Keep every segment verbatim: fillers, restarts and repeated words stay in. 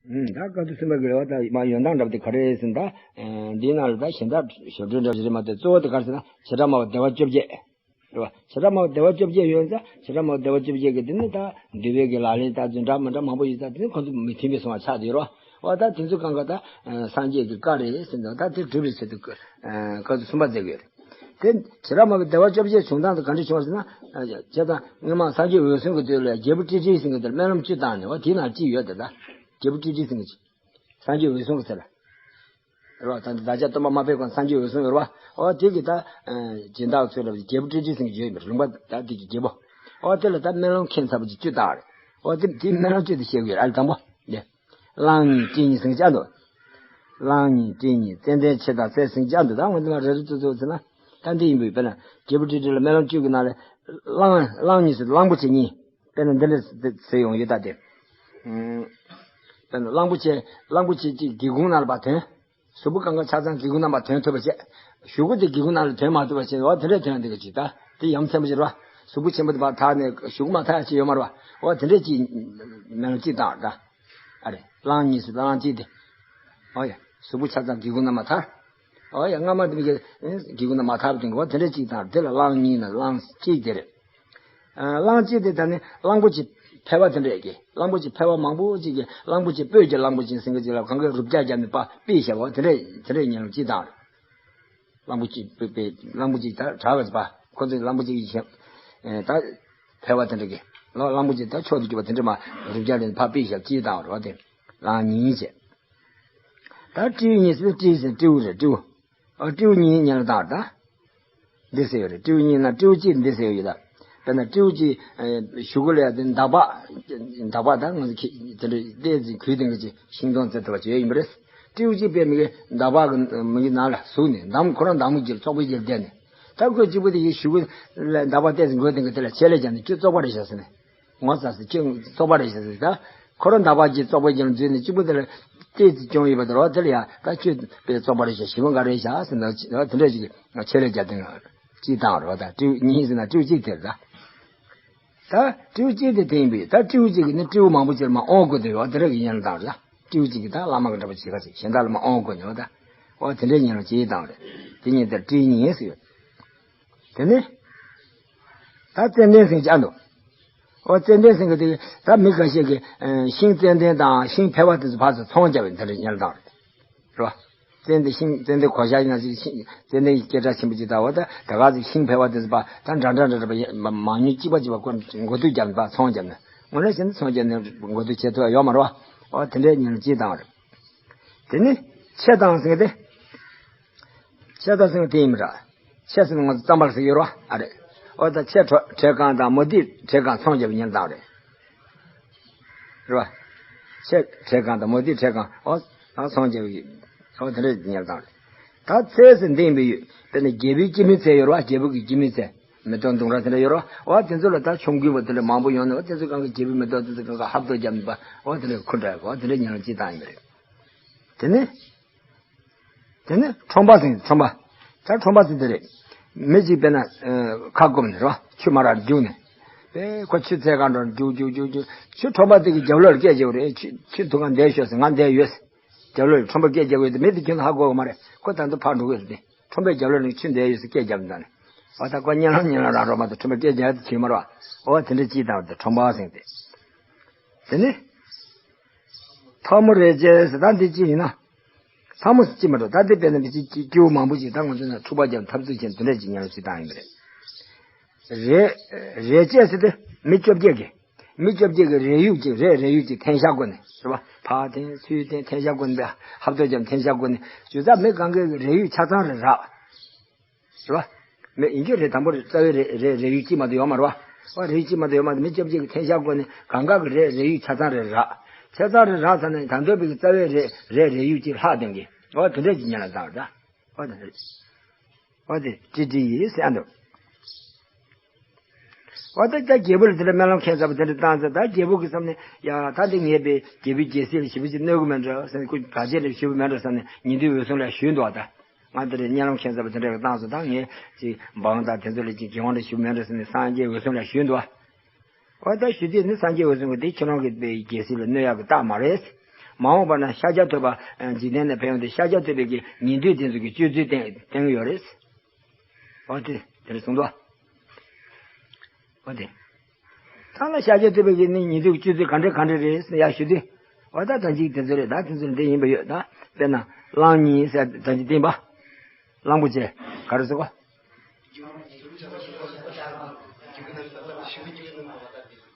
ད་བཀའ་སྡོམ་གསུམ་པ་གི་རེད་བ། ད་མ་ཡོན་ཏན་འདྲ་པོ་དེ་ག་རེ་ཟེར་ན། ད་འདིའི་ནང་ལ་ད་གཞན་དག་ཞབས་བྲོ་འདྲ་པོ་ཞིག་རེད་མ་གཏོགས། གཙོ་བོ་དེ་ག་རེ་ཟེར་ན། བྱེ་བྲག་སྨྲ་བ་བདེ་བ་བཅོ་བརྒྱད་རེད་བ། བྱེ་བྲག་སྨྲ་བ་བདེ་བ་བཅོ་བརྒྱད་ཡོད་ཙང་། བྱེ་བྲག་སྨྲ་བ་བདེ་བ་བཅོ་བརྒྱད་ཀྱི་དེ་ནི་ད་འདུལ་བའི་གི་ལག་ལེན་ད་འཛིན་གྲྭ་མི་འདྲ་མང་པོ་ཡོད་ཙང་། དེ་ནི་ཁོ་ཚོ་མི་མཐུན་པའི་སོང་བ་ཆགས་ཡོད་རེད་བ། འོ་ད་དེ་ཚོ་གང་ག་ད་སངས་རྒྱས་ཀྱི་བཀའ་རེད་ཟེར་འདུག་ད་དེ་སྒྲུབ་རེས་ཟེར་དུས་ཁོ་ཚོ་གསུམ་པ་མཛད་དགོས་རེད། དེ་བྱེ་བྲག་སྨྲ་བའི་བདེ་བ་བཅོ་བརྒྱད་བྱུང་སྟངས་དེ་ག་འདྲ་བྱུང་བ་ཟེར་ན། བྱས་ཙང་སྔོན་མ་སངས་རྒྱས་འོད་སྲུང་གི་དུས་ལ་རྒྱལ་པོ་ཀྲི་ཀྲི་ཟེར་མཁན་དེར་སྨོན་ལམ་བཅུ་བཏང་ནས། འོ་དེའི་ནང་གཅིག་ཡོད་དེ། ད་རྒྱལ་པོ་ཀྲི་ཀྲི་ཟེར་མཁན་ཅིག་སངས་རྒྱས་འོད་སྲུང་གི་ཚེ་ལ། རེད་བ། ད་བདག་ཅག་སྟོན་པ་མ་ཕེབས་གོང་སངས་རྒྱས་འོད་སྲུང་ཡོད་རེད་བ། འོ་དེ་གི་ད་སྦྱིན་བདག་ཚོས་ལ་རྒྱལ་པོ་ཀྲི་ཀྲི་ཟེར་མཁན་ཅིག་ཡོད་མེད། ལུང་པ་ད་དེ་གི་རྒྱལ་པོ། འོ་དེ་ལ་ད་སྨོན་ལམ་ཁྱད་མཚར་པོ་ཅིག་བཅུ་བཏང་རེད། འོ་དེ་དེའི་སྨོན་ལམ་བཅུ་དེ་བཤད་དགོས་རེད། ཨ་ལ་དང་པོ་ལེ། གླང་ཉིད་ཀྲི་ཉིད་ཟེར་མཁན་ཅིག་འདུག་གླང་ཉིད་ཀྲི་ཉིད་ཙན་དན་ཕྱེ་དང་རྩེ་ཟེར་མཁན་ཅིག་འདུག་ད་ང་འདི་ལ་རེ་རེ་ཙུ་ཙུ་ཟེར་ན། ད་འདི་ཡིན་པས། དཔེར་ན་རྒྱལ་པོ་ཀྲི་ཀྲི་ལ་སྨོན་ལམ་བཅུ་གི་ནང་ལ། གླང་གླང་ཉིད་ཟེར་གླང་པོ་ཆེ་གཉིས། དཔེར་ན་འདི་འདྲ་ཟེར་ཡོང་ཡོད་ད་དེ། དཔེར་ན་གླང་པོ་ཆེ་གླང་པོ་ཆེ་གཅིག་སྒེའུ་ཁུང་ནང་ལ་ཕར་ཐོན། གཟུགས་པོ་གང་ག་ཆ་ཚང་སྒེའུ་ཁུང་ནང་ཕར་ཐོན་ཐུབ་པ་བྱས། གཞུག་གུ་དེ་སྒེའུ་ཁུང་ནང་ལ་ཐོན་མ་ཐུབ་པ་བྱས། འོ་དེ་འདྲས་ཐོན་དེ་ག་ཅིག་ད་དེ་ཡ་མཚན་པོ་ཅིག་རེད་བ། གཟུགས་པོ་ཆེན་པོ་དེ་ཕར་ཐར་ནས་གཞུག་གུ་མ་ཐར་ཡ་ཅིག་ཡོད་མ་རེད་བ། འོ་དེ་འདྲས་ཅིག་སྨོན་ལམ་ཅིག་བཏང་ད། ཨ་རེ། གླང་ཉིད་ཟེར་གླང་གཅིག་དེ། ཨོ་ཡ། གཟུགས་པོ་ཆ་ཚང་སྒེའུ་ཁུང་ནང་མ་ཐར། ཨོ་ཡ། སྔ་མ་དེ་གི་སྒེའུ་ཁུང་ནང་མ་ཐར་བ་དེ་གི། འོ་དེ་འདྲས་ཅིག་དང་། དེ་ལ་གླང་ཉིད་ན་གླང་གཅིག་དེ་རེད། ཨ། གླང་གཅིག་དེ་ད་ནི་གླང་པོ་ཆེ་ཕལ་པ་དེ་འདྲས་ཀྱི། གླང་པོ་ཆེ་ཕལ་པ་མང་པོ་ཅིག་གི། གླང་པོ་ཆེ་སྤོས་ཀྱི་གླང་པོ་ཆེ་ཟེར་མཁན་ཅིག་ལ་གང་གི་རུ་སྦྱར་བརྒྱབ་ནས་ཕར་ཕུད་བཞག་པ། དེ་འདྲས་དེ་འདྲས་ཉིད་ལ་ཅིག་དང་རེད། གླང་པོ་ཆེ་སྤོས་པའི། གླང་པོ་ཆེ་ད་དྲག་གི་པ། ཁོ་ཚོས་གླང་པོ་ཆེ་གི་ཞབས། ཨེ། ད་ཕལ་པ་དེ་འདྲ་གི། ལོ། གླང་པོ་ཆེ་ད་མཆོག་ཏུ་གྱུར་པ་དེ་འདྲ་མར་རུ་སྦྱར་ལེན་ཕར་ཕུད་བཞག་ཅིག་དང་རོ། དེ་གླང་ཉིད་བྱས། ད་སྤྲེའུ་ཉིད་ཟེར། སྤྲེའུ་ཟེར། སྤྲེའུ་རེད། སྤྲེའུ། ཨ། སྤྲེའུ་ཉིད་ཉན་ལ་དང་ད། འདི་ཟེར་ཡོད་རེད། སྤྲེའུ་ཉིད་ན་སྤྲེའུ་གཅིག་འདི་ཟེར་ཡོད་ད། དཔེར་ན་སྤྲེའུ་གཅིག་ཨེ། གཞུག་གུ་ལ་ཡ་དེ་འདག་པ། འདག་པ་ད་ང་ཚོ་ཁྱི་དེ་འདྲ་ལྟས་ཙི་གུས་དེ་འགའ་ཅིག་ཤིང་སྡོང་རྩེ་ཐུབ་པ་ཅིག་ཡོད་ཡིན་པ་རེད། སྤྲེའུ་གཅིག་པས་མི་གི་འདག་པ་གི་མི་གི་ནང་ལ་ཟུག་ནས། འདམ། ཁོ་རང་འདམ་གྱི་བཙོག་པའི་རྗེས་བསྡད་ནས། ད་ཁོས་གཅིག་པུ་དེ་ཡི་གཞུག་གུ་ལ་འདག་པ་ལྟས་ཙི་འགོས་དེ་འགའ་དེ་ལ་ཆད་ལས་བརྒྱབ་ནས། ཁྱོད་བཙོག་པ་རེད་ཤག་ཟེར་ནས། ངོ་ཚ་ཟེར། ཁྱོད་བཙོག་པ་རེད་ཤག་ཟེར། ད་ཁོ་རང་འདག་པ་གྱི་བཙོག་པའི་རྗེས་ལ་འཛུལ་ནས། གཅིག་པུ་དེ་ལ་ལྟས་ཙི་བྱུང་ཡོད་པ་དེ་རོ། དེ་ལ་ཡ་ད་ཁྱོད་དཔེ་བཙོག་པ་རེད་ཤག་ཞེ་པོ་འགའ་རེད་ཤག་ཟེར་ནས། དེ་འདྲ་ཞིག་ཆད་ལས་བརྒྱབ་དེ་ཅིག་བཏང་རོ། ད་སྤྲེའུ་གཉིས་ཟེར་ན་སྤྲེའུ་གཅིག་དེ་རེད་ད། ད་སྤྲེའུ་གཅིག་དེ་དེ་ཡིན་པས། ད་སྤྲེའུ་གཅིག་གིས་ནི་སྤྲེའུ་མང་པོ་ཅིག་ལ་མར་དབང་བསྐུར་ཏེ་ཡོད། དེ་འདྲ་གི་ཉན་ལ་བཏང་རེད། སྤྲེའུ་གཅིག་གིས་ད་བླ་མ་གི་འདྲ་པོ་བྱེད་ག་ཅིག་གཞན་དག་ལ་མར་དབང་བསྐུར་ནས་ཡོད་ད། འོ་དེ་འདྲའི་ཉན་ལ་ཅིག་བཏང་རེད། དེ་ཉིད་དེར་སྤྲེའུ་གཉིས་ཟེར་ཡོད། དེ་ནི་ད་ཙན་དན་ཟེར་མཁན་ཅིག་འདུག་འོ་ཙན་དན་ཟེར་མཁན་དེ་ད་མི་ཁ་ཤས་ཀྱིས་ཤིང་ཙན་དན་དང་ཤིང་ཕལ་པ་དེ་ཚོ་ཕར་ཚུར་ཚོང་བརྒྱབ་པའི་དེ་འདྲ་ཉན་ལ་བཏང་རེད། རེད་བ། ཙན་དན་ཤིང་། ཙན་དན་གོ་ཤ་ཡིན་ན་ཅིག་ཤིང་། ཙན་དན་གྱི་སྐད་གྲགས་ཆེན་པོ་ཅིག་ད། འོ་ད་ད་ག་ཚོད་ཤིང་ཕལ་པ་དེ་ཚོ་ཕར་ད་འདྲ་འདྲ་འདྲ་འདྲ་བ་མང་ཉུང་གཅིག་པ་གཅིག་པ་ཀོ་མགོ་ཐུག་བརྒྱབ་ནས་ཕར་ཚོང་བརྒྱབ་ནས། དངོས་གནས་བྱས་ན་ཚོང་བརྒྱབ་ནས་མགོ་ཐུག་བྱེད་ཐུབ་ཡ་ཡོད་མ་རེད་བ། འོ་དེ་འདྲའི་ཉན་ལ་ཅིག་བཏང་རེད། དེ་ནི་ཆེ་དང་ཟེར་མཁན་དེ། ཆེ་དང་ཟེར་མཁན་དེ་ཡིན་མི་འདྲ། ཆེ་ཟེར་ན་ང་ཚོ་རྩམ་པ་ཟེར་གྱི་ཡོད་རེད་བ། ཨ་རེད། འོ་ད་ཆེ་ཁྲོ་ཁྲེ་གང་དང་མོ་དི་ཁྲེ་གང་ཚོང་བརྒྱབ་པའི་ཉན་ལ་བཏང་རེད། རེད་བ། ཆེ་ཁྲེ་གང་དང་མོ་དི་ཁྲེ་གང་། འོ། ཨ། ཚོང་བརྒྱབ་པའི། འོ་དེ་འདྲ་ཉན་ལ་བཏང་རེད། ད་ཚེ་ཟེར་འདི་ཡིན་པའི་ཡུལ། དཔེར་ན་རྒྱལ་པོའི་སྐྱེད་མོས་ཚལ་ཡོད་རེད་བ། རྒྱལ་པོ་གི་སྐྱེད་མོས་ཚལ། མེ་ཏོག་ལྡུམ་ར་དེ་འདྲ་ཡོད་རེད་བ། འོ་དེ་ཚོ་ལ་ད་ཆོམ་རྐུན་པ་དེ་འདྲ་མང་པོ་ཡོང་ནས། འོ་དེ་ཚོ་གང་གི་རྒྱལ་པོའི་མེ་ཏོག་དེ་ཚོ་གང་ག་ཧབ་ཐོབ་བརྒྱབ་ནས་ཕར། འོ་དེ་འདྲ་ཁུར་འདྲ་གི། འོ་དེ་འདྲ་ཉན་ལ་ཅིག་བཏང་ཡིན་པ་རེད། དེ་ནི། དེ་ནི་ཁྲོམ་པ་ཟེར། ཁྲོམ་པ། ད་ཁྲོམ་པ་ཟེར་དེ་རེད། མི་གཅིག་དཔེར་ན་ཨ་ཁ་སྐོམ་ནས་རེད་བ། ཆུ་མ་རག་རྒྱུགས་ནས། དཔེ་ཁོ་ཆུ་འཚོལ་ག་འགྲོ། རྒྱུགས་རྒྱུགས་རྒྱུགས་རྒྱུགས། ཆུ་ཁྲོམ་པ་དེ་གི་རྒྱབ་ལོགས་ལ་བསྐྱལ་བྱས་པ་རེད། ཆུ་ཆུ་འཐུང་ག་བསྡད་ཤོག་ཟེར། ང་བསྡད་ཡོད་ཟེར། རྒྱབ་ལོགས་ལ་ཁྲོམ་པ་བསྐྱལ་བྱས་པ་ཡོད་དེ། མི་དེ་ཁྱོད་ཚོ་ཧ་གོ་གི་མ་རེད། ཁོ་ད་དུང་ཕར་འགྲོ་གི་རེད་དེ། ཁྲོམ་པའི་རྒྱབ་ལོགས་ལ་ཆུ་བསྡད་ཡོད་ཟེར་བསྐྱལ་བརྒྱབ་ནས་ད་ནི། འོ་ད་ཁོ་གཉིད་ལམ་གཉིད་ལམ་རང་འགྲོ་མ་གཏོགས། ཁྲོམ་པ་བསྐྱལ་བྱས་དེ་བྱེད་མ་རེད་བ། འོ་དེ་འདྲ་ཅིག་བཏང་བ་དེ་ཁྲོམ་པ་ཟེར་དེ། དེ་ནི། ཐལ་མོ་རས་ཅན་ཟེར། ད་འདི་ཅི་ཡིན་ན། ཐལ་མོ་ཟེར་ཅི་མ་འགྲོ། ད་འདི་དཔེར་ན་མི་ཅིག་སྐྱེ་བོ་མང་པོ་ཅིག་ད་ང་ཚོ་ན་འཁྲུག་པ་རྒྱབ་འཐབ་རྩོད་བྱས་དེ་འདྲ་ཅིག་ཉན་ལ་ཅིག་བཏང་ཡིན་པ་རེད། རས་རས་ཅན་ཟེར་དེ་མི་བཅོ་བརྒྱད་ཀྱི། མི་བཅོ་བརྒྱད་ཀྱི་རས་ཡུག་ཅིག། རས་རས་ཡུག་ཅིག་འཐེན་ཤག་སྒོ་ནས་རེད་བ། ཕར་འཐེན་ཚུར་འཐེན། འཐེན་ཤག་སྒོ་ནས་ཧབ་ཐོབ་རྒྱབ་འཐེན་ཤག་སྒོ་ནས། བྱས་ཙང་མི་གང་གའི་རས་ཡུག་ཆ་ཚང་རེ་རག་རེད་བ། མི་ཡིན་གྱི་རེད། དང་པོ་རེད། རྩ་བའི་རས་རས་རས་ཡུག་གཅིག་མ་གཏོགས་ཡོད་མ་རེད་བ། འོ་རས་ཡུག་གཅིག་མ་གཏོགས་ཡོད་མ་རེད། མི་བཅོ་བརྒྱད་ཀྱིས་འཐེན་ཤག་སྒོ་ནས་གང་ག་གི་རས་རས་ཡུག་ཆ་ཚང་རེ་རག་ཆ་ཚང་རེ་རག་ཚར་ནས་ད་འདོད་པའི་གི་རྩ་བའི་རས་རས་རས་ཡུག་གཅིག་ལྷག་དོན་གྱི། འོ་དེ་འདྲ་ཅིག་ཉན་ལ་བཏང་རེད་ད། འོ་དེ་འདྲ། འོ་དེ་ཀྲི་ཀྲི་ཡིས་ཟེར་འདུག་འོ་ད་ད་རྒྱལ་པོ་ལ་དེ་འདྲ་སྨོན་ལམ་ཁྱད་མཚར་པོ་དེ་འདྲ་བཏང་ཚེ། ད་རྒྱལ་པོ་གི་བསམ་ནས། ཡ་ད་འདི་ངས་པའི་རྒྱལ་པོའི་རྒྱལ་སྲིད་ལ་ཞེ་པོ་ཅིག་གནོད་གི་མེད་འགྲོ་བསམ་ནས། ཁོ་བར་ཆད་ལ་ཞུ་གི་མེད་འགྲོ་བསམ་ནས་ཉེ་དུས་འོད་སྲུང་ལ་ཞུས་འདུག་བ། ད། ང་དེ་རིང་གཉའ་ལམ་ཁྱད་མཚར་པོ་དེ་འདྲ་གི་བཏང་སོང་། ད་ངས་ཅིག་འབངས་དང་དེ་ཚོ་ལ་ཅིག་འགན་དབང་འདྲ་ཞུ་མེད་འགྲོ་ཟེར་ནས་སངས་རྒྱས་འོད་སྲུང་ལ་ཞུས་འདུག་བ། འོ་ད་ཞུ་དུས་ནི་སངས་རྒྱས་འོད་སྲུང་གིས་དེ་ཁྱེད་རང་གི་དཔེ་རྒྱལ་སྲིད་ལ་གནོད་ཡག་གི་རྟགས་མ་རེད། མ་འོངས་པ་ན་ཤཱཀྱ་ཐུབ་པ་འཇིག་རྟེན་ནས་ཕེབས་ཡོང་དུས་ཤཱཀྱ་ཐུབ་པའི་གི་ཉན་ཐོས་དེ་ཚོ་གི་སྤྱོད་ཚུལ་བསྟན་བསྟན་གྱི་ཡོད་རེད། འོ་དེ་དེ་རེད་གསུངས་འདུག་འོ་དེ། ད་ལ་ཤཱཀྱ་ཐུབ་པའི་གི་ནི་ཉན་ཐོས་ཀྱི་སྤྱོད་ཚུལ་ག་འདྲ་ག་འདྲ་རེད་ཟེར་ཡ་ཞུ་དུས། འོ་ད་ད་ཅིག་དེ་ཚོ་རེད། ད་དེ་ཚོ་འདི་ཡིན་པ་ཡོད། ད་དཔེར་ན་གླང་ཉིན་ཟེར་ད་ཅིག་བསྟན་པ། གླང་པོ་ཆེ་ག་རེ་ཟེར་གོ།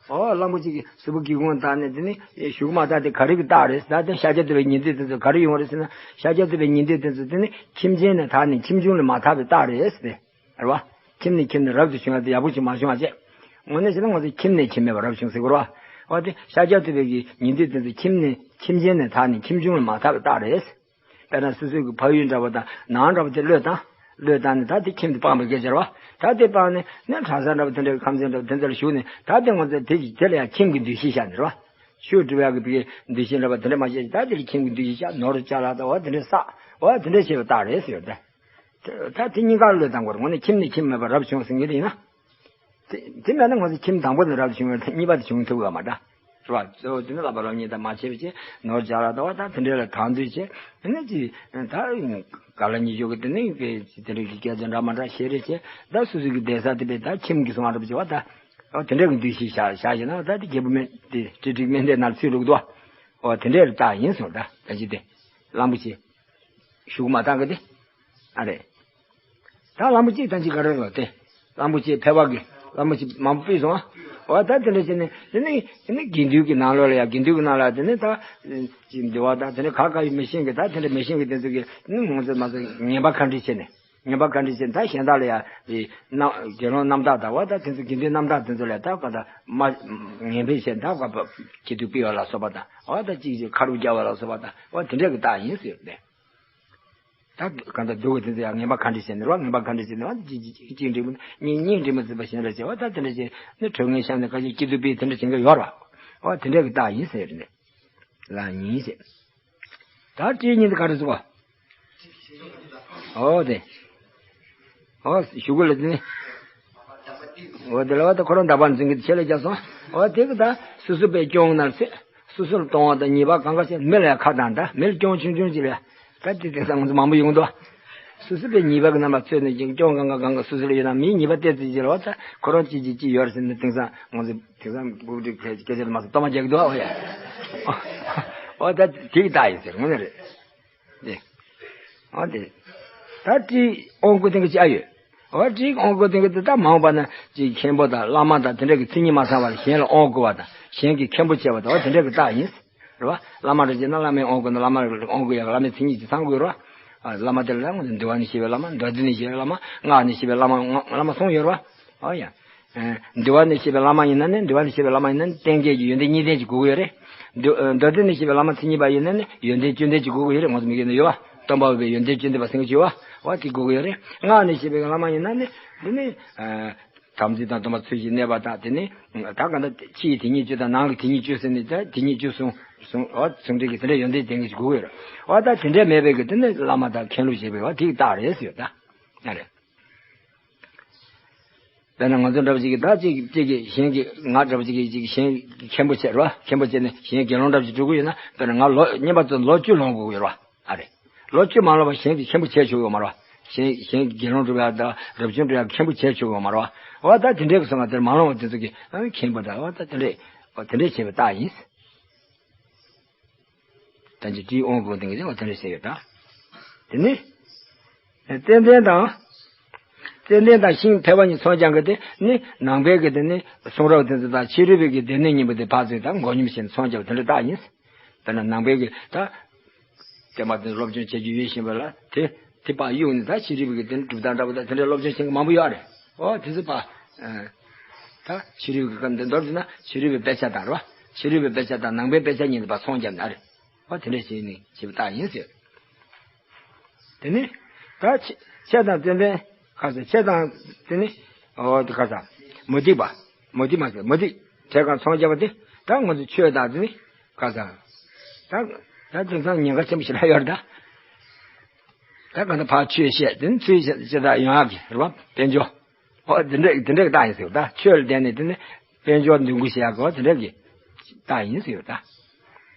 ཨོ་གླང་པོ་ཆེ་གི་གཟུགས་པོ་སྒེའུ་ཁུང་བཏགས་ནས་དེ་ནི་གཞུག་མ་བཏགས་དེ་ག་རེ་གི་རྟགས་རེད་ཟེར། ད་དེ་ཤཱཀྱ་ཐུབ་པའི་ཉན་ཐོས་དེ་ཚོ་ག་རེ་ཡོང་བ་རེད་ཟེར་ན། ཤཱཀྱ་ཐུབ་པའི་ཉན་ཐོས་དེ་ཚོ་དེ་ནི་ཁྱིམ་ཆེན་ནས་དག་ནས་ཁྱིམ་ཆུང་ལས་མ་དག་པའི་རྟགས་རེད་ཟེར། རེད་བ། ཁྱིམ་ནས་ཁྱིམ་ནས་རབ་ཏུ་བྱུང་བ་དེ་ཡག་པོ་ཞིག་མ་བྱུང་བ་བྱས། དངོས་གནས་བྱས་ན་ང་ཚོ་ཁྱིམ་ནས་ཁྱིམ་མེད་པར་རབ་བྱུང་ཟེར་དགོས་རེད་བ། འོ་དེ་ཤཱཀྱ་ཐུབ་པའི་གི་ཉན་ཐོས་དེ་ཚོ་ཁྱིམ་ནས་ཁྱིམ་ཆེན་ནས་དག་ནས་ཁྱིམ་ཆུང་ལས་མ་དག་པའི་རྟགས་རེད། དཔེར་ན་སོ་སོའི་གི་ཕ་ཡུལ་འདྲ་བོ་དང་ནང་འདྲ་བོ་དེ་བློས་བཏང་། བློས་བཏང་ནས་ད་དེ་ཁྱིམ་དེ་སྤངས་པའི་སྐད་ཆ་རེད་བ། ད་དེ་སྤངས་ནས་ནི་གྲྭ་ས་འདྲ་བོ་དེ་འདྲ་གི་ཁམས་ཚན་འདྲ་བོ་དེ་ཚོ་ལ་ཞུགས་ནས། ད་དེ་ང་ཚོ་དེ་དེ་ལ་ཡང་ཁྱིམ་གྱི་འདུ་ཤེས་བཞག་ནས་རེད་བ། ཆོས་སྒྲུབ་ཡག་གི་བི་འདུ་ཤེས་འདྲ་བ་དེ་འདྲ་མ་བྱས། ད་དེ་ལ་ཁྱིམ་གྱི་འདུ་ཤེས་བཞག། ནོར་ཅ་ལག་དང་འོ་དེ་འདྲ་བསགས། འོ་དེ་འདྲ་བྱས་པའི་རྟགས་རེད་ཟེར་ཡོད་ད། ད་དེ་གཉིས་ཀ་བློས་བཏང་དགོས་རེད། དངོས་གནས་ཁྱིམ་ནས་ཁྱིམ་མེད་པར་རབ་བྱུང་ཟེར་མཁན་དེ་ཡིན་ན། དེ་དེ་མེད་ན་ང་ཚོ་ཁྱིམ་དང་པོ་ནས་རབ་བྱུང་བའི་གཉིས་པ་དེ་བྱུང་ཐུབ་ཡོད་མ་རེད། རེད་བ། གཙོ་བོ་དེ་ནི་བསླབ་པ་སློབ་གཉེར་དང་མ་བྱས་པ་བྱས། ནོར་ཅ་ལག་དང་བ་དང་དེ་འདྲ་ལ་དང་དུ་བྱས། དེ་ནས་ཅི་ད་ག་ལ་ཉི་ཤུ་གི་དེ་ནས་དེ་འདྲ་གི་སྐད་ཆ་འདྲ་མ་འདྲ་བཤད་རེས་བྱས། ད་སོ་སོ་གི་བསྡད་ས་དེ་བས་ད་ཁྱིམ་གྱི་སོང་བ་འདྲ་བྱས་བ་ད། འོ་དེ་འདྲ་གི་འདུ་ཤེས་བཞག་བཞག་བྱས་ན་ད་དེ་རྒྱལ་པོ་སྨན་དེ་ཁྲི་ཁྲི་སྨན་ལྡན་ནར་ཚུད་འགྲོ་གི་འདུག་བ། འོ་དེ་འདྲའི་རྟགས་ཡིན་ཟེར། ད་ད་ཅི་དེ་གླང་པོ་ཆེ་གཞུག་མ་བཏང་གི་དེ། ཨ་རེད། ད་གླང་པོ་ཆེ་ད་ཅི་ག་རེ་རེད་དེ། གླང་པོ་ཆེ་ཕལ་པ་གི་གླང་པོ་ཆེ་མང་པོ་ཕུད་སོང་ཨ། འོ་ད་དེ་འདྲ་བྱས་ནས་དེ་ནི་དེ་ནི་དགེ་འདུན་གྱི་ནང་ལོགས་ལ་ཡ། དགེ་འདུན་གྱི་ནང་ལ་དེ་ནི་ད་ཅི་འདུལ་བ་དང་དེ་ནི་ག་ག་ཡི་མི་ཤེས་གི། ད་དེ་འདྲ་མི་ཤེས་གི་དེ་ཚོ་གི་ནི་ང་ཚོ་མ་ཚོ་ངན་པ་ག་འདྲ་བྱས་ནས། ངན་པ་ག་འདྲ་བྱས་ནས་ད་གཞན་དག་ལ་ཡ་རྣམ་དགེ་སློང་རྣམ་དག་དང་བ་དང་དེ་ཚོ་དགེ་འདུན་རྣམ་དག་དེ་ཚོ་ལ་ད་ག་ད་མ་ངན་པ་བྱས་ད་ག་བ་སྐྱིད་སྡུག་སྤེལ་བ་ལ་སོགས་པ་དང་། འོ་ད་ཅིག་ཅིག་ཁ་རུབ་རྒྱག་པ་ལ་སོགས་པ་དང་། འོ་དེ་འདྲ་གི་རྟགས་ཡིན་ཟེར་ནས། ད་གང་ལྟར་སྡུག་གི་དེ་ཚོ་ཡང་ངན་པ་ག་འདྲ་བྱས་ནས་རེད་བ། ངན་པ་ག་འདྲ་བྱས་ནས་བ། གཅིག་གཅིག་གཅིག་འགྲིག་མི་གཉིས་གཉིས་འགྲིག་མི་ཚུད་པ་གཞན་ལ་བྱས་བ། ད་དེ་འདྲ་བྱས་ནས་གྲོས་ངན་བཤམས་ནས་ཁ་ཤས་སྐྱིད་སྡུག་སྤེལ་དེ་འདྲ་བྱེད་མཁན་ཡོད་རེད་བ། འོ་དེ་འདྲ་གི་རྟགས་ཡིན་ཟེར་ནས། ལ་ཉིན་ཟེར། ད་སྤྲེའུ་ཉིན་དེ་ག་རེ་ཟེར་བ། འོ་དེ། འོ་གཞུག་གུ་ལ་དེ་ནི། འོ་དེ་ལ་བ་ད་ཁོ་རང་འདག་པ་འཛིན་གྱི་ཆེད་ལ་རྒྱབ་སོང་། འོ་དེ་གི་ད་སོ་སོ་པའི་སྐྱོང་ནར་ཚེ། སོ་སོར་གཏོང་བ་དང་ཉེས་པ་གང་ག་བྱས། མི་ལ་ཡང་ཁ་བཏང་། ད་མི་ལ་སྐྱོན་ཆུང་ཆུང་ཅིག་ལ་ད་དེ་དེང་སང་ང་ཚོ་མང་པོ་ཡོང་འདུག། སོ་སོ་པའི་ཉེས་པ་གི་རྣམ་པ་ཚོས་ནས་ཀྱང་སྐྱོན་གང་ག་གང་ག་སོ་སོ་ལ་ཡོད་ན། མིའི་ཉེས་པ་ཏོག་ཙམ་ཅིག་ལ་བ་ད་ཁོ་རང་ཅི་ཅི་ཅི་ཡོད་རེད་ཟེར་ནས། དེང་སང་ང་ཚོ་དེང་སང་གུག་ཀྲིག་སྐད་ཆ་དེ་མ་ཟད་གཏོར་མ་རྒྱག་གི་འདུག་ཨ། འོ་ཡ། འོ་ད་དེ་གི་རྟགས་ཡིན་ཟེར། དངོས་གནས་རེད། དེ། འོ་དེ། ད་སྤྲེའུ་དབང་བསྐུར་དེ་གི་ཅི་ཨ་ཡོད། འོ་སྤྲེའུ་དབང་བསྐུར་དེ་གི་དེ་ད་མ་འོངས་པ་ན་ཅིག་མཁན་པོ་དང་བླ་མ་དང་དེ་འདྲ་གི་མཚན་ཉིད་མ་ཚང་བར་གཞན་ལ་དབང་བསྐུར་བ་དང་གཞན་གྱིས་མཁན་པོ་བྱས་པ་དང་། འོ་དེ་འདྲ་གི་རྟགས་ཡིན། རེད་བ། བླ་མ་རེ་བྱས་ན་བླ་མའི་དབང་བསྐུར་ན། བླ་མ་རེ་དབང་བསྐུར་ཡག་བླ་མའི་མཚན་ཉིད་ཀྱི་ཚང་དགོས་རེད་བ། ཨ། བླ་མ་དེ་ལ་ད་འདུལ་བ་ནས་བཤད་པའི་བླ་མ། མདོ་སྡེ་ནས་བཤད་པའི་བླ་མ། སྔགས་ནས་བཤད་པའི་བླ་མ། བླ་མ་གསུམ་ཡོད་རེད་བ། ཨོ་ཡ། ཨ། འདུལ་བ་ནས་བཤད་པའི་བླ་མ་ཡིན་ན་ནི། འདུལ་བ་ནས་བཤད་པའི་བླ་མ་ཡིན་ན་ནི་གཏན་འཁེལ་གྱི་ཡོན་ཏན་གཉིས་ལྡན་ཅིག་དགོས་ཀྱི་ཡོད་རེད། མདོ་ཨ། མདོ་སྡེ་ནས་བཤད་པའི་བླ་མ་མཚན་ཉིད་པ་ཡིན་ན་ནི་ཡོན་ཏན་བཅུ་ལྡན་ཅིག་དགོས་ཀྱི་ཡོད་རེད། ང་ཚོ་མི་རྒན་ནས་ཡོད་བ། སྟོན་པ་འོས་པའི་ཡོན་ཏན་བཅུ་ལྡན་པ་ཟེར་མཁན་ཅིག་ཡོད་བ། འོ་དེ་དགོས་ཀྱི་ཡོད་རེད། སྔགས་ནས་བཤད་པའི་བླ་མ་ཡིན་ན་ནི་འདི་ནི། ཨ། དམ་ཚིག་དང་སྡོམ་པ་ཚུལ་བཞིན་གནས་པ་དང་། དེ་ནི་ད་ག་ད་ཕྱིའི་དེ་ཉིད་བཅུ་དང་ནང་གི་དེ་ཉིད་བཅུ་ཟེར་ནས། ད་དེ་ཉིད་བཅུ་ཟུང་ཟུང་། འོ་ཟུང་འབྲེལ་གྱི་དེ་འདྲ་ཡོན་ཏན་ལྡན་མཁན་ཞིག་དགོས་ཀྱི་ཡོད་རེད། འོ་ད་དེ་འདྲ་མེད་པའི་གི་དེ་ནི་བླ་མ་དང་མཁན་སློབ་ཞེས་པའི་འོ་དེ་གི་རྟགས་རེད་ཟེར་ཡོད་ད། ཨ་རེད། དཔེར་ན་ང་ཚོ་འདྲ་བ་ཅིག་གིས་ད་གཅིག་གཅིག་གིས་གཞན་གྱི། ང་འདྲ་བ་ཅིག་གིས་ཅིག་གཞན་གྱི་མཁན་པོ་བྱས་རེད་བ། མཁན་པོ་བྱས་ནས་གཞན་དགེ་སློང་འདྲ་བ་ཅིག་སྒྲུབ་ཀྱི་ཡོད་ན། དཔེར་ན་ང་ལོ་རྙིང་པ་ཚོ་ལོ་བཅུ་ལོན་དགོས་ཀྱི་ཡོད་རེད་བ། ཨ་རེད། ལོ་བཅུ་མ་ལོན་པ་གཞན་གྱིས་མཁན་པོ་བྱས་ཆོག་ཡོད་མ་རེད་བ། གཞན་གཞན་གྱིས་དགེ་སློང་སྒྲུབ་ཡག་དང་རབ་བྱུང་སྒྲུབ་ཡག་མཁན་པོ་བྱས་ཆོག་ཡོད་མ་རེད་བ། འོ་ད་དེ་འདྲའི་གི་སོང་ང་དེར་མ་ལོན་པ་དེ་ཚོ་གིས་ཨ་མཁན་པོ་དང་། འོ་ད་དེ་འདྲས། འོ་དེ་འདྲས་བྱས་པའི་རྟགས་ཡིན། ད་ཅི་སྤྲེའུ་དབང་བསྐུར་དེ་གིས་འོ་དེ་འདྲས་བྱས་ཡོད་ད། དེ་ནི། ཙན་དན་དང་། ཙན་དན་དང་ཤིང་ཕལ་པ་གཉིས་ཚོང་རྒྱག་མཁན་དེ་ནི་ནང་པའི་གི་དེ་ནི་གསུང་རབ་དེ་ཚོ་དང་ཕྱི་རོལ་པའི་གི་སྡེ་སྣོད་གཉིས་པོ་དེ་ཕར་ཚུར་ད་མགོ་སྙོམས་བྱས་ནས་ཚོང་རྒྱག་པ་དེ་འདྲ་རྟགས་ཡིན། དཔེར་ན་ནང་པའི་གི་ད་བསྟན་པ་དེ་སློབ་སྦྱོང་བྱེད་རྒྱུ་ཡོད་བཞིན་པ་ལ་དེ་དེ་ཕར་གཡུགས་ནས། ད་ཕྱི་རོལ་པའི་གི་དེ་གྲུབ་མཐའ་འདྲ་པོ་དང་དེ་འདྲའི་སློབ་སྦྱོང་བྱེད་མཁན་མང་པོ་ཡོད་རེད། འོ་དེ་ཚོ་ཕར། ཨ། ད་ཕྱི་རོལ་པའི་གི་སྐབས་འདི་མདོར་བསྡུས་ན་ཕྱི་རོལ་པའི་དཔེ་ཆ་དང་རེད་བ། ཕྱི་རོལ་པའི་དཔེ་ཆ་དང་ནང་པའི་དཔེ་ཆ་གཉིས་དེ་ཕར་ཚོང་རྒྱག་ནི་རེད། འོ་དེ་འདྲ་བྱས་ནས་བྱས་པའི་རྟགས་ཡིན་ཟེར། དེ་ནི་ད་ཆོས་ཆོས་དང་ཙན་དན་ཁ་ཟེར། ཆོས་དང་དེ་ནི་འོ་དེ་ཁ་ཟེར། མུ་སྟེགས་པ། མུ་སྟེགས་མ་ཟེར། མུ་སྟེགས་གྲལ་ཁར་ཚོང་རྒྱག་པ་དེ། ད་ང་ཚོ་ཆོས་དང་དེ་ནི་ཁ་ཟེར། ད་ད་དེང་སང་ཉེན་ཁ་ཆེན་པོ་ཞིག་ལ་ཡོད་རེད་ད། ད་གང་ལྟར་ཕར་ཆོས་བཤད། དེ་ནི་ཚུར་བཤད་བཤད་ད་ཡོང་ཡག་གི་རེད་བ། དཔལ་འབྱོར། འོ་དེ་འདྲ་དེ་འདྲ་གི་རྟགས་ཡིན་ཟེར་བ། ད་ཆོས་ལ་བརྟེན་ནས་དེ་ནི་དཔལ་འབྱོར་འདོན་དགོས་ཞེས་ཡག་གི་འོ་དེ་འདྲ་གི་རྟགས་ཡིན་ཟེར་བ་ད།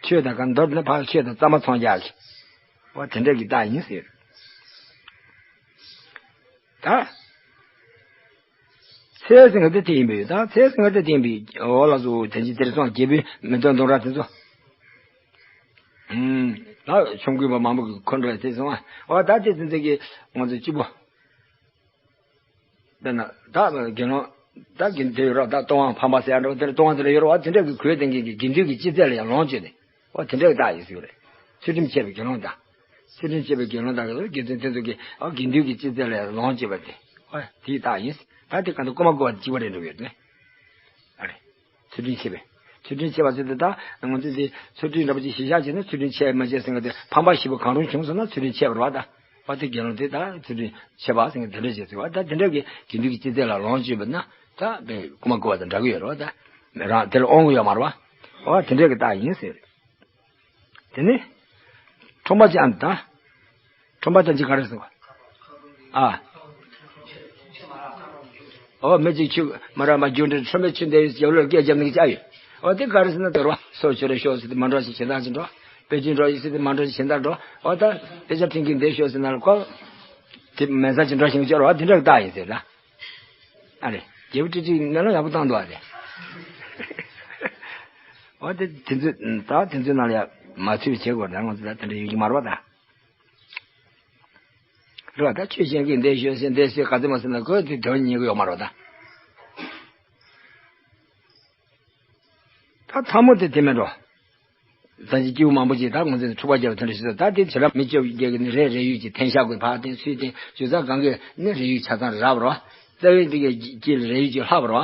ཆོས་དང་གང་མདོར་ན་ཕར་ཆོས་དང་གཙང་མ་ཚོང་རྒྱག་གི། འོ་དེ་འདྲ་གི་རྟགས་ཡིན་ཟེར། ད། ཚེ་ཟེར་མཁན་དེ་དེ་ཡིན་པས། ད་ཚེ་ཟེར་མཁན་དེ་དེ་ཡིན་པས། འོ་ལགས་སོ། དེ་ཅི་དེར་སོང་རྒྱལ་པོའི་མེ་ཏོག་མདོང་ར་དེ་ཚོ། ཨུམ། ད་ཆོམ་རྐུན་པ་མང་པོ་གི་འཁོན་འགྲོ་དེ་སོང་ཨ། འོ་ད་དེ་ཚོ་ཚོ་གི་ང་ཚོ་གཅིག་པོ། དཔེར་ན་ད་དགེ་སློང་། ད་དགེ་འདུན་ཡོད་རོགས། ད་ལྟོ་བ་ཕམ་པ་ཟེར་ཡ་འགྲོ། དེ་ལྟོ་བ་དེ་ལ་ཡོད་རོགས། དེ་འདྲ་གི་གོས་ལྡན་མཁན་གྱི་དགེ་འདུན་གྱི་སྤྱི་རྫས་ལ་ཡང་ལོངས་སྤྱོད་དེ། འོ་དེ་འདྲ་གི་རྟགས་ཡིན་ཟེར་གི་རེད། ཚུལ་ཁྲིམས་ཆད་པའི་དགེ་སློང་དང་། ཚུལ་ཁྲིམས་ཆད་པའི་དགེ་སློང་དང་། དགེ་འདུན་དེ་ཚོ་གི་ཨ་དགེ་འདུན་གྱི་སྤྱི་རྫས་ལ་ཡང་ལོངས་སྤྱོད་པ་དེ། འོ་དེའི་རྟགས་ཡིན། ད་དེ་གང་དུ་རྐུ་མ་རྐུ་བ་གཅིག་པ་རེད་འགྲོ་གི་ཡོད་དེ། ཨ་རེ། ཚུལ་ཁྲིམས་ཆད་པས། ཚུལ་ཁྲིམས་ཆད་པ་ཟེར་དུས་ད་ང་ཚོས་དེ་ཚུལ་ཁྲིམས་འདྲ་པོ་ཅིག་གཞི་བཞག་བྱས་ན་ཚུལ་ཁྲིམས་ཆད་མ་ཆད་ཟེར་གི་དེ། ཕམ་པ་བཞི་པོ་གང་རུང་བྱུང་སོང་ན་ཚུལ་ཁྲིམས་ཆད་པ་རེད་པ་ད། འོ་དེ་དགེ་སློང་དེ་ད་ཚུལ་ཁྲིམས་ཆད་པ་ཟེར་གི་དེ་འདྲ་བྱས་ཟེར་བ། ད་དེ་འདྲ་གི་དགེ་འདུན་གྱི་སྤྱི་རྫས་ལ་ལོངས་སྤྱོད་པ་ན་ད་དཔེ་རྐུ་མ་རྐུ་བ་དང་འདྲ་གི་ཡོད་རེད་པ་ད། མི་རང་དེ་ལ་དབང་གི་ཡོད་མ་རེད་པ། འོ་དེ་འདྲ་གི་རྟགས་ཡིན་ཟེར། དེ་ནི། ཁྲོམ་པ་ཅན་དང་། ཁྲོམ་པ་ཅན་གྱིས་ག་རེ་ཟེར་བ། ཨ། ཨོ་མི་གཅིག་ཆུ་མ་རག་མ་རྒྱུག་འདྲ་ཁྲོམ་པའི་ཆུ་འདེད་ཡོད་ཡོད་ལ་སྐད་རྒྱབ་ནི་ཅག་ཡོད། ཨོ་དེ་ག་རེ་ཟེར་ན་དོར་བ་སོ་ཆུ་རེ་ཤོག་ཟེར་ཏེ་མ་འགྲོ་ཞིག་བྱེད་སྟངས་ཅི་འགྲོ། དཔེ་ཆུ་འགྲོ་ཡིན་ཟེར་ཏེ་མ་འགྲོ་ཞིག་བྱེད་སྟངས་འགྲོ། ཨོ་ད་དཔེ་ཆ་འཕྲིན་གྱིན་འདེད་ཤོག་ཟེར་ན་ལ་ཁོ། དེ་མེད་ས་ཅི་འགྲོ་ཞིང་སྐྱོར་བ་དེ་འདྲ་གི་རྟགས་ཡིན་ཟེར་ལ། ཨ་རེ། རྒྱལ་པོ་ཀྲིག་ཀྲིག་མེ་ལོང་ཡག་པོ་བཏང་འདུག་ཨ་རེ། འོ་དེ་དེ་ཚོ་ད་དེ་ཚོའི་ནང་ལ་ཡ་མ་ཚུད་པའི་བྱེད་དགོས་ད་ང་ཚོ་ད་དེ་འདྲ་ཡོད་ཀྱི་མ་རེད་པ་ད། རེད་པ་ད་ཆོས་བཤད་མཁན་འདས་ཤོད་ཟེར་འདས་ཟེར་ག་ཚོད་མ་ཟེར་ན་ཁོས་དེ་དོན་ཉན་གི་ཡོད་མ་རེད་པ་ད། ད་ཐ་མོ་དེ་དེ་མིན་འགྲོ། ད་ཅི་སྐྱེ་བོ་མང་པོ་ཅིག་ད་ང་ཚོས་འཁྲུག་པ་རྒྱབ་པ་དེ་འདྲ་ཞིག་ད་དེ་བྱེ་བྲག་མི་བཅོ་བརྒྱད་ཀྱི་ནི་རེ་རེ་ཡོད་ཀྱི་འཐེན་ཤག་གི་ཕར་འཐེན་ཚུར་འཐེན་བྱུག་ཚ་གང་གི་ནི་རེ་ཡོད་ཆ་ཚང་རག་པ་རེད་པ། རྩ་བའི་དེ་གའི་དཀྱིལ་རེ་ཡོད་ཅིག་ལྷག་པ་རེད་པ།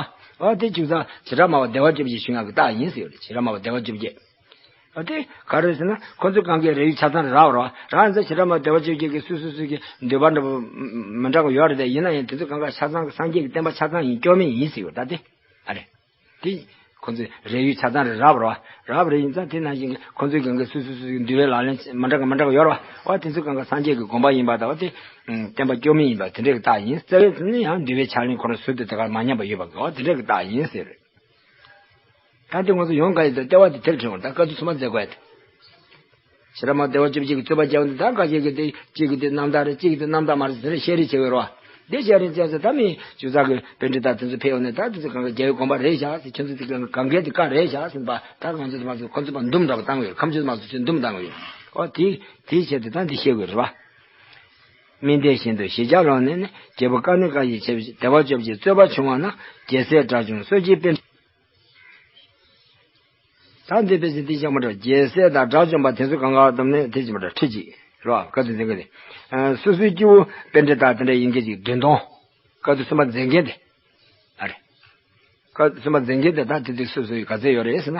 ཨ་དེ་བྱུག་ཚ་བྱེ་བྲག་སྨྲ་བ་བདེ་བ་བཅོ་བརྒྱད་ཞུ་ཡག་གི་རྟགས་ཡིན་ཟེར་བ་རེད། བྱེ་བྲག་སྨྲ་བ་བདེ་བ་བཅོ་བརྒྱད། ཨ་དེ་ག་རེ་ཟེར་ན་ཁོ་ཚོ་གང་གའི་རེ་ཡོད་ཆ་ཚང་རག་པ་རེད་པ། རང་ཚོ་བྱེ་བྲག་སྨྲ་བ་བདེ་བ་བཅོ་བརྒྱད་ཀྱི་སོ་སོ་སོ་གི་འདོད་པ་འདྲ་པོ་མི་འདྲ་པོ་ཡོད་རེད་དེ། ཡིན་ན་ཡང་དེ་ཚོ་གང་ག་ཆ་ཚང་གི་སངས་རྒྱས་ཀྱི་བསྟན་པ་ཆ་ཚང་ཡིན་སྐྱོན་མེད་ཡིན་ཟེར་བ་རེད་ད་དེ། ཨ་རེ། དེ། ཁོ་ཚོས་རེ་ཡོད་ཆ་ཚང་རེ་རག་པ་རེད་པ། རག་པ་རེ་ཡིན་ཙང་དེ་ནང་བཞིན་གྱི་ཁོ་ཚོའི་གང་གི་སོ་སོ་སོ་སོའི་འདུལ་བའི་ལག་ལེན་མ་འདྲ་ག་མ་འདྲ་ག་ཡོད་རེད་པ། འོ་དེ་ཚོ་གང་ག་སངས་རྒྱས་ཀྱི་དགོངས་པ་ཡིན་པ་དང་། འོ་དེ། བསྟན་པ་སྐྱོན་མེད་ཡིན་པ་དེ་འདྲ་གི་རྟགས་ཡིན། རྩ་བའི་ཚུལ་ནི་ཡང་འདུལ་བའི་ཕྱག་ལེན་ཁོ་རང་ཟུར་དུ་དེ་གར་མ་ཉམས་པ་ཡོད་པ་གི་འོ་དེ་འདྲ་གི་རྟགས་ཡིན་ཟེར། ད་དེ་ང་ཚོ་ཡོང་ག་ཡིན་ད་ལྟེ་བ་དེ་དེར་དྲན་འོང་ད་བཀའ་བསྡུ་ཚང་མ་མཛད་དགོས་ཡ་དེ། བྱེ་བྲག་སྨྲ་བདེ་བ་བཅུ་གཅིག་གི་རྩོད་པ་རྒྱག་འདི་ད་ག་ཞིག་གི་དེ་གཅིག་གི་དེ་རྣམ་དག་རེད། གཅིག་གི་དེ་རྣམ་དག་མ་རེད་ཟེར་བཤད་རེས་བྱེད་འོས་རོ། འདི་བཤད་རེས་བྱས་ཚེ་ད་མི་ཇུ་ཚ་གི་པཎྜི་ཏ་དེ་ཚོ་ཕེབས་ཡོང་ནས་ད་དེ་ཚོ་གང་ག་རྒྱལ་བའི་དགོངས་པ་རེད་བཞག་ཟེར། ཁྱོད་ཚོ་དེ་གང་ག་གང་གའི་དེ་བཀའ་རེད་བཞག་ཟེར་པ་ད་ང་ཚོ་དེ་མ་ཚོ་ཁོ་ཚོ་པ་འདུམ་འདྲ་པོ་བཏང་གི་ཡོད། ཁམས་ཆོས་དེ་མ་ཚོ་ཚོས་འདུམ་བཏང་གི་ཡོད། ཨོ་དེ་དེའི་ཆེད་དུ་ད་འདི་བཤད་དགོས་རེད་པ། མི་འདི་བཞིན་དུ་ཞི་བྱ་ལོང་ནས་ནི་རྒྱལ་པོ་ཀ་ནི་ཀ་ཡི་ཆེ་བདེ་བ་བཅུ་གཅིག་རྩོད་པ་བྱུང་བ་ན་རྒྱལ་སྲས་དགྲ་བཅོམ་སོགས་ཀྱི་དཔེ། ད་འདི་དཔེ་ཆ་འདི་བཞག་མ་འགྲོ། རྒྱལ་སྲས་དང་དགྲ་བཅོམ་པ་དེ་ཚོ་གང་ག་དམ་ནས་དེ་ཅི་མ་འགྲོ་ཁྲི་གཅིག་རོ། བཀའ་བསྡུ་མཛད་མཁན་དེ། སོ་སོའི་སྐྱེ་བོ་པཎྜི་ཏ་དེ་འདྲ་ཡིན་མཁན་ཅིག་བདུན་སྟོང་། བཀའ་བསྡུ་གསུམ་པ་མཛད་མཁན་དེ། ཨ་རེ། བཀའ་བསྡུ་གསུམ་པ་མཛད་མཁན་དེ་ད་དེ་དུས་སོ་སོའི་ག་ཚད་ཡོད་རེད་ཟེར་ན།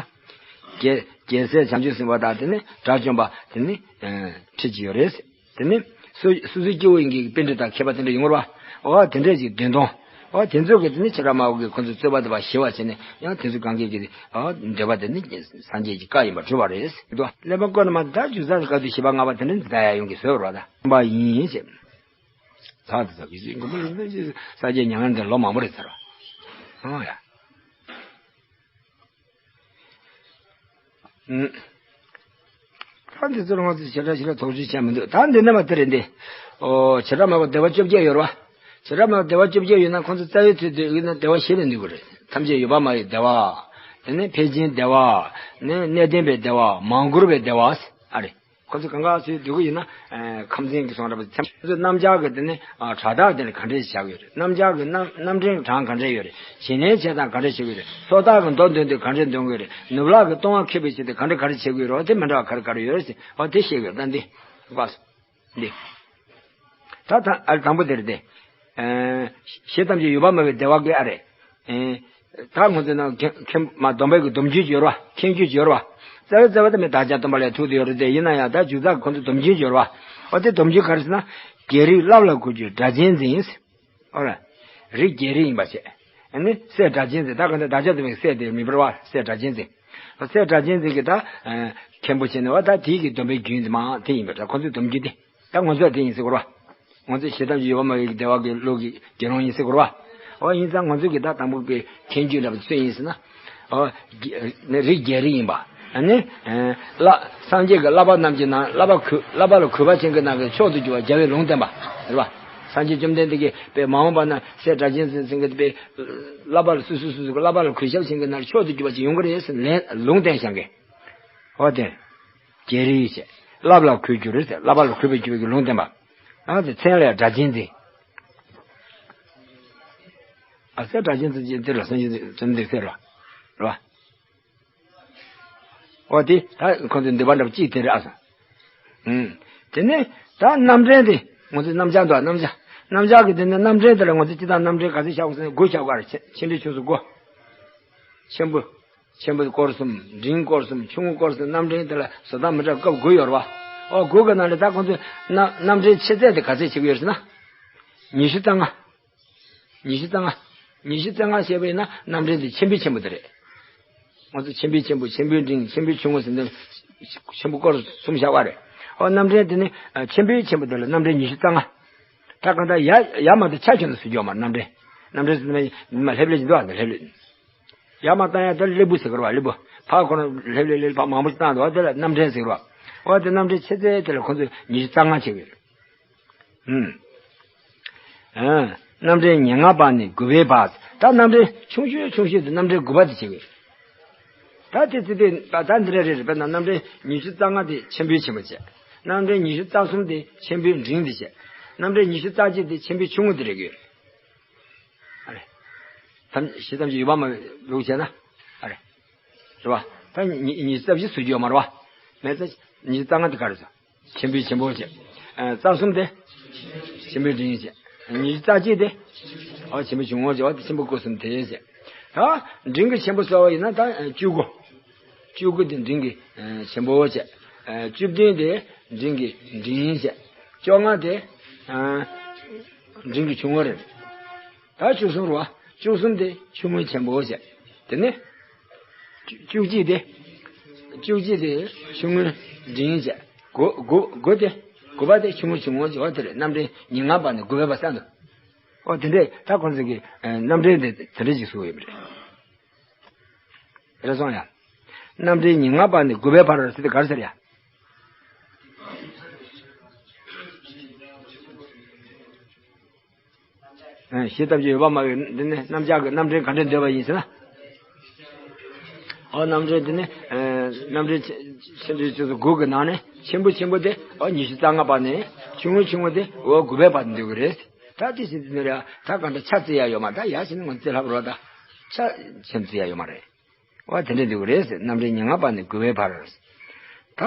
རྒྱལ་རྒྱལ་སྲས་བྱང་ཆུབ་སེམས་དཔའ་དང་དེ་ནི་དགྲ་བཅོམ་པ་དེ་ནི་ཁྲི་གཅིག་ཡོད་རེད། དེ་ནི་སོ་སོ་སོའི་སྐྱེ་བོ་ཡིན་གྱི་པཎྜི་ཏ་མཁས་པ་དེ་འདྲ་ཡོང་བར་བ། འོ་དེ་འདྲས་ཅིག་བདུན་སྟོང་། འོ་དེ་ཚོ་གི་དེ་ནི་ཁྱེད་རང་མ་འོ་གི་ཁོ་ཚོ་རྩོད་པ་དེ་བ་ཞི་བ་བྱས་ནས་ཡང་དེ་ཚོ་གང་གི་གི་འོ་འདོད་པ་དེ་ནི་སངས་རྒྱས་ཀྱི་བཀའ་ཡིན་པ་གྲུབ་པ་རེད། དེ་ཚོ་གླེན་པ་བཀོད་ན་མ་ད་ཇུ་ཚ་གི་བཀའ་བསྡུ་བཞི་པ་ལྔ་པ་དེ་འདྲ་འཛིན་ད་ཡ་ཡོང་གི་བཟོས་པ་རེད་ད་བ་ཡིན་ཞེས། ད་དེ་ཚོ་གི་ཅིག་མགོན་པོ་རིན་པོ་ཆེ་སངས་རྒྱས་མྱ་ངན་འདས་ལོ་མང་པོ་རེད་ཚར་བ། འོ་ཡ། ད་འདི་ཚོར་ང་ཚོས་ཞེ་དྲག་ཞེ་དྲག་དོགས་གཅོད་བྱས་མི་འདུག་ད་འདི་ནས་མ་དེ་རེད་འདི། ཨོ་བྱེ་བྲག་སྨྲ་བ་བདེ་བ་བཅོ་བརྒྱད་ཡོད་རེད་བ། བྱེ་བྲག་སྨྲ་བ་བདེ་བ་བཅོ་བརྒྱད་ཡོད་ན་ཁོང་ཚོ་རྩ་བའི་ཚུལ་དུ་ཡོད་ན་བདེ་བ་བཞི་ལ་འདུས་པ་རེད། ཐམས་ཅད་ཡོད་པར་སྨྲ་བའི་བདེ་བ། དེ་ནས་ཕལ་ཆེར་བདེ་བ། ནི་གནས་བརྟན་པའི་བདེ་བ། མ་བསྒུར་བའི་བདེ་བ། ཨ་རེད། ཁོ་ཚོ་གང་ག་ཚོས་སྡོད་ཀྱི་ཡིན་ན། ཨ་ཁམས་ཚན་གྱི་གསུང་རབ་ཚན་ཁོ་ཚོ་རྣམ་སྦྱར་གྱི་དེ་ནི་ཨ་གྲགས་རྟགས་དེ་ནི་ག་འདྲས་བཞག་ཡོད་རེད། རྣམ་སྦྱར་གྱི་རྣམ་རྣམ་འདྲེན་གྱི་གྲངས་ག་འདྲས་ཡོད་རེད། བྱིན་ལེན་བྱེད་སྟངས་ག་འདྲས་བྱེད་ཀྱི་ཡོད་རེད། སོ་ཐར་གྱི་མདོ་འདོན་དུས་ག་འདྲས་འདོན་གྱི་ཡོད་རེད། ནུབ་ལག་གི་ལྟུང་བ་ཁེགས་པའི་ཆེད་དུ་ག་འདྲས་ག་རེ་བྱེད་ཀྱི་ཡོད་རེད། དེ་མི་འདྲ་བ་ག་རེ་ག་རེ་ཡོད་རེད་ཟེར་བ་དེ་བཤད་ཀྱི་ཡོད། ད་འདི་འདི་ད་ད་ཨ་དང་པོ་དེ་རེད་དེ། ཨ་ཞེ་ཐམས་ཅད་ཡོད་པར་སྨྲ་བའི་བདེ་བ་དགོས་ཨ་རེད། ཨེ། ད་ང་ཚོ་ནང་མཁན་མཁན་མ་སྡོམ་པའི་གི་སྡོམ་རྒྱུན་ཡོད་ར་མཁན་རྒྱུན་ཡོད་ར། རྩ་བའི་རྩ་བ་དེ་མི་བདག་ཅག་སྟོན་པ་ལས་ཐུག་དེ་ཡོད་རེད་དེ། ཡིན་ན་ཡང་ད་ཇུ་ཚ་ཁོ་ཚོ་སྡོམ་རྒྱུན་ཡོད་ར། ཨོ་དེ་སྡོམ་རྒྱུན་ག་རེ་ཟེར་ན། རྒྱལ་རིགས་བསླབ་ལ་གུས་གྱུར་སྒྲ་གཅན་འཛིན། ཨོ་ར། རིགས་རྒྱལ་རིགས་ཡིན་པ་བྱས། ཨ་ནི་སྲས་སྒྲ་གཅན་འཛིན་ད་ག་འདི་བདག་ཅག་སྟོན་པའི་སྲས་དེ་མི་འབོར་བ་སྲས་སྒྲ་གཅན་འཛིན། སྲས་སྒྲ་གཅན་འཛིན་གྱི་ད། མཁན་པོ་བྱས་ནས་བ་ད་དེའི་གི་སྡོམ་པའི་རྒྱུན་དེ་མ་དེ་ཡིན་པ་ད་ཁོ་ཚོའི་སྡོམ་རྒྱུན་དེ། ད་ང་ཚོ་དེ་ཡིན་ཟེར་གོ་ར། ང་ཚོ་ཞེ་ཐམས་ཅད་ཡོད་པར་སྨྲ་བའི་བདེ་བ་གི་བློ་གི་དགེ་སློང་ཡིན་ཟེར་གོ་ར། འོ་ཡིན་ཙང་ང་ཚོ་གི་ད་དང་པོ་གི་མཁན་རྒྱུད་འདྲ་པོ་སུ་ཡིན་ཟེར་ན། འོ། རིགས་རྒྱལ་རིགས་ཡིན་པ། ཨ་ནི། ཨེ། བསླབ། སངས་རྒྱས་ཀྱི་བསླབ་པ་རྣམས་ཀྱི་ནང་བསླབ་པ་གུས། བསླབ་པ་ལ་གུས་པ་ཅན་གྱི་ནང་གི་མཆོག་ཏུ་གྱུར་པ་རྒྱལ་བའི་ལུང་བསྟན་པ། རེད་པ། སངས་རྒྱས་བཅོམ་ལྡན་འདས་ཀྱིས་དཔེ་མ་འོངས་པ་ན་སྲས་སྒྲ་གཅན་འཛིན་ཟེར་མཁན་དེ་དཔེ་བསླབ་པ་ལ་སོ་སོ་སོ་སོ་གི་བསླབ་པ་ལ་གུས་ཞབས་བྱེད་མཁན་ནང་མཆོག་ཏུ་གྱུར་པ་ཅིག་ཡོང་གི་རེད་ཟེར་ལན་ལུང་བསྟན་བཞག་མཁན། འོ་དེ། རྒྱལ་རིགས་ཞེས། བསླབ་ལ་གུས་གྱུར་ཟེར། བསླབ་པ་ལ་གུས་པར་གྱུར་པའི་གི་ལུང་བསྟན་པ། ཨ་དེ་མཚན་ལ་ཡང་སྒྲ་གཅན་འཛིན། ཨ་སྲས་སྒྲ་གཅན་འཛིན་ཅན་དེ་ལ་སངས་རྒྱས་བཅོམ་ལྡན་འདས་ཟེར་རོ། རེད་པ། འོ་དེ་ད་ཁོང་ཚོའི་འདོད་པ་འདྲ་པོ་གཅིག་དེ་རེད་ཨ་སོང་། ཨུམ། དེ་ནས་ད་རྣམ་འདྲེན་དེ་ང་ཚོའི་རྣམ་གཞག་འདུག་རྣམ་གཞག་རྣམ་གཞག་གི་དེ་ནས་རྣམ་འདྲེན་དེ་ལ་ང་ཚོས་སྤྱིར་བཏང་རྣམ་འདྲེན་ག་ཚོད་བཞག་དགོས་ཟེར་ན་དགུ་བཞག་དགོས་རེད། ཆེ། ཆེ་འབྲིང་ཆུང་གསུམ་དགུ། ཆེན་པོ། ཆེན་པོ་སྐོར་གསུམ། འབྲིང་སྐོར་གསུམ། ཆུང་ངུ་སྐོར་གསུམ། རྣམ་འདྲེན་དེ་ལ་བཟོ་ལྟ་མི་འདྲ་སྐབས་དགུ་ཡོད་རེད་པ། འོ་དགུ་གི་ནང་ནས་ད་ཁོང་ཚོས་རྣམ་རྣམ་འདྲེན་ཆེ་ཚད་དེ་ག་ཚད་བྱེད་ཀྱི་ཡོད་ཟེར་ན། ཉི་ཤུ་རྩ་ལྔ། ཉི་ཤུ་རྩ་ལྔ། ཉི་ཤུ་རྩ་ལྔ་བཤད་པ་ཡིན་ན་རྣམ་འདྲེན་དེ་ཆེན་པོའི་ཆེན་པོ་དེ་རེད། ང་ཚོ་ཆེན་པོའི་ཆེན་པོ། ཆེན་པོའི་འབྲིང་། ཆེན་པོའི་ཆུང་ངུ་ཟེར་ནས་ཆེན་པོ་སྐོར་གསུམ་བཞག་པ་རེད། འོ་རྣམ་འདྲེན་དེ་ནི་ཆེན་པོའི་ཆེན་པོ་དེ་ལ་རྣམ་འདྲེན་ཉི་ཤུ་རྩ་ལྔ། ད་གང་ལྟར་ཡར་ཡར་མར་དུ་ཆ་ཁྱོན་དུ་བཟོ་རྒྱུ་ཡོད་མ་རེད། རྣམ་འདྲེན། རྣམ་འདྲེན་ཟེར་ནས་མར་ལྷེབ་ལྷེབ་ཅིག་འདུག་ཨ། ལྷེབ་ལྷེབ། ཡར་མར་བཏང་ཡ་དེ་ལ་ལྷེབ་བུ་ཟེར་གི་རེད་པ། ལྷེབ་བུ། ཕར་ཁོ་རང་ལྷེབ་ལྷེབ་ལྷེབ་ཕར་མང་པོ་ཞིག་བཏང་འདུག་པ། དེ་ལ་རྣམ་འདྲེན་ཟེར་གི་རེད་པ། འོ་དེ་རྣམ་འདྲེན་ཆེ་ཚད་དེ་ལ་ཁོང་ཚོས་ཉི་ཤུ་རྩ་ལྔ་བྱེད་ཀྱི་ཡོད། ཨུམ། ཨ། རྣམ་འདྲེན་ཉེར་ལྔ་པ་ནས་དགུ་པའི་བར། ད་རྣམ་འདྲེན་ཆུང་ཤོས་ཆུང་ཤོས་དེ་རྣམ་འདྲེན་དགུ་པ་དེ་བྱེད་ཀྱི་ཡོད། ད་དེ་དེ་དེ་ད་ད་འདི་འདྲ་རེད། རེད་པས་ན་རྣམ་འདྲེན་ཉི་ཤུ་རྩ་ལྔ་དེ་ཆེན་པོའི་ཆེན་པོ་བྱས། རྣམ་འདྲེན་ཉི་ཤུ་རྩ་གསུམ་དེ་ཆེན་པོའི་འབྲིང་དེ་བྱས། རྣམ་འདྲེན་ཉི་ཤུ་རྩ་གཅིག་དེ་ཆེན་པོའི་ཆུང་ངུ་དེ་རེད་ཀྱི་ཡོད། ཨ་རེ། ཐམས་ཤེས་ཐམས་ཅད་ཡོད་པ་མ་ལུགས་བྱས་ན། ཨ་རེ། རེད་པ། ད་ཉི་ཉི་ཤུ་རྩ་བཞི་བཟོ་རྒྱུ་ཡོད་མ་རེད་པ། མེད་ཚེ་ཉི་ཤུ་རྩ་ལྔ་དེ་ག་རེ་བཟོ། ཆེན་པོའི་ཆེན་པོ་བྱས། ཨ། རྩ་གསུམ་དེ། ཆེན་པོའི་འབྲིང་བྱས། ཉི་ཤུ་རྩ་གཅིག་དེ། ཨོ་ཆེན་པོའི་ཆུང་ངུ་བྱས། ཨོ་དེ་ཆེན་པོ་སྐོར་གསུམ་དེ་བྱས། ད་འབྲིང་གི་ཆེན་པོ་བཟོ་བ་ཡིན་ན་ད་བཅུ་དགུ། བཅུ་དགུ་དེ་འབྲིང་གི་ཆེན་པོ་བྱས། བཅུ་བདུན་དེ་འབྲིང་གི་འབྲིང་བྱས། བཅོ་ལྔ་དེ་འབྲིང་གི་ཆུང་ངུ་རེད། ད་བཅུ་གསུམ་རེད་པ། བཅུ་གསུམ་དེ་ཆུང་ངུའི་ཆེན་པོ་བྱས། དེ་ནས་བཅུ་བཅུ་གཅིག་དེ། བཅུ་གཅིག་དེ་ཆུང་ངུའི་འབྲིང་བྱས། དགུ་དགུ་དགུ་དེ། དགུ་པ་དེ་ཆུང་ངུ་ཆུང་ངུ་བྱས། འོ་དེ་རེད། རྣམ་འདྲེན་ཉེར་ལྔ་པ་ནས་དགུ་པའི་བར་བསམ་འདུག་འོ་དེ་འདྲས་ད་ཁོང་ཚོ་གི་རྣམ་འདྲེན་དེ་དེ་འདྲས་ཅིག་བཟོས་ཡོད་པ་རེད། རེད་སོང་ཡ། རྣམ་འདྲེན་ཉེར་ལྔ་པ་ནས་དགུ་པའི་བར་ཟེར་དེ་ག་རེ་ཟེར་ཡ། ཨ། ཤེས་ཐམས་ཅད་ཡོད་པ་མ་ཡིན། འདི་ནི་རྣམ་གཞག་གི་རྣམ་འདྲེན་ག་འདྲས་འདོད་པ་ཡིན་ཟེར་ན། ཨོ་རྣམ་འདྲེན་འདི་ནི། ཨ། རྣམ་འདྲེན་ཆེ་ཆེ་འབྲིང་ཆུང་གསུམ་དགུ་གི་ནང་ནས་ཆེན་པོ་ཆེན་པོ་དེ་ཨོ་ཉི་ཤུ་རྩ་ལྔ་པ་ནས། ཆུང་ངུ་ཆུང་ངུ་དེ་ཨོ་དགུ་པའི་བར་དུ་འདོད་ཀྱི་རེད། ད་དེ་བཞིན་དུ་ནི་ར་ད་གང་ལྟར་ཆ་བརྩི་ཡ་ཡོད་མ་རེད། ད་ཡ་བཞིན་ངོ་བརྩི་ལྷབ་རོགས། ད་ཆ་ཆེན་བརྩི་ཡ་ཡོད་མ་རེད། འོ་དེ་འདྲས་འདུག་རེད་ཟེར། རྣམ་འདྲེན་ཉེར་ལྔ་པ་ནས་དགུ་པའི་བར། ད་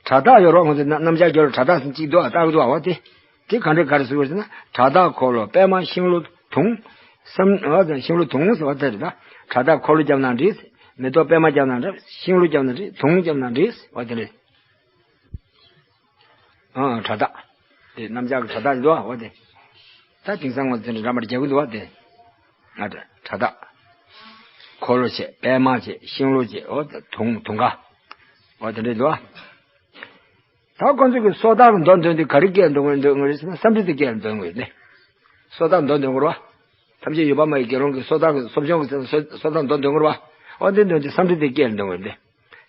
བྲ་དག་ཡོད་རོགས། ང་ཚོ་རྣམ་གཞག་རྒྱབ་ལ་བྲ་དག་ཟེར་གཅིག་འདུག་ཨ། ལྟ་གི་འདུག་ཨ། འོ་དེ་དེ་ག་འདྲས་ག་རེ་ཟེར་བ་ཟེར་ན། བྲ་དག་འཁོར་ལོ་པད་མ་ཤིང་ལོ་དུང་། སྲམ། འོ་ཤིང་ལོ་དུང་ཟེར་བ་དེ་རེད། ད་བྲ་དག་འཁོར་ལོ་བརྒྱབ་ན་འགྲིག། མེ་ཏོག་པད་མ་བརྒྱབ་ན་འགྲིག། ཤིང་ལོ་བརྒྱབ་ན་འགྲིག། དུང་བརྒྱབ་ན་འགྲིག། འོ་དེ་རེད། ཨ། བྲ་དག་དེ་རྣམ་གཞག་གི་བྲ་དག་འདུག་ཨ། འོ་དེ། ད་དེང་སང་ང་ཚོ་འདྲ་མར་རྒྱག་གི་འདུག་ཨ། དེ། ང་ཚོ་བྲ་དག་འཁོར་ལོ་བྱས། པད་མ་བྱས། ཤིང་ལོ་བྱས། འོ་དུང་དུང་དཀར། འོ་དེ་འདྲས་འདུག་ཨ། ད་ཁོང་ཚོ་གི་སོ་ཐར་མདོ་འདོན་དུས་ག་རེ་སྐད་འདོན་དགོས་འདོན་དགོས་རེད་ཟེར་ན། སཾ་སྐྲྀ་ཏའི་སྐད་འདོན་དགོས་ནས། སོ་ཐར་མདོ་འདོན་དགོས་རེད་པ། ཐམས་ཅད་ཡོད་པ་མ་ཡིན་དགེ་སློང་གི་སོ་ཐར་གི་སློབ་སྦྱོང་གི་ཚེ་ན་སོ་སོ་ཐར་མདོ་འདོན་དགོས་རེད་པ། འོ་འདི་འདོན་དུས་སཾ་སྐྲྀ་ཏའི་སྐད་འདོན་དགོས་ནས།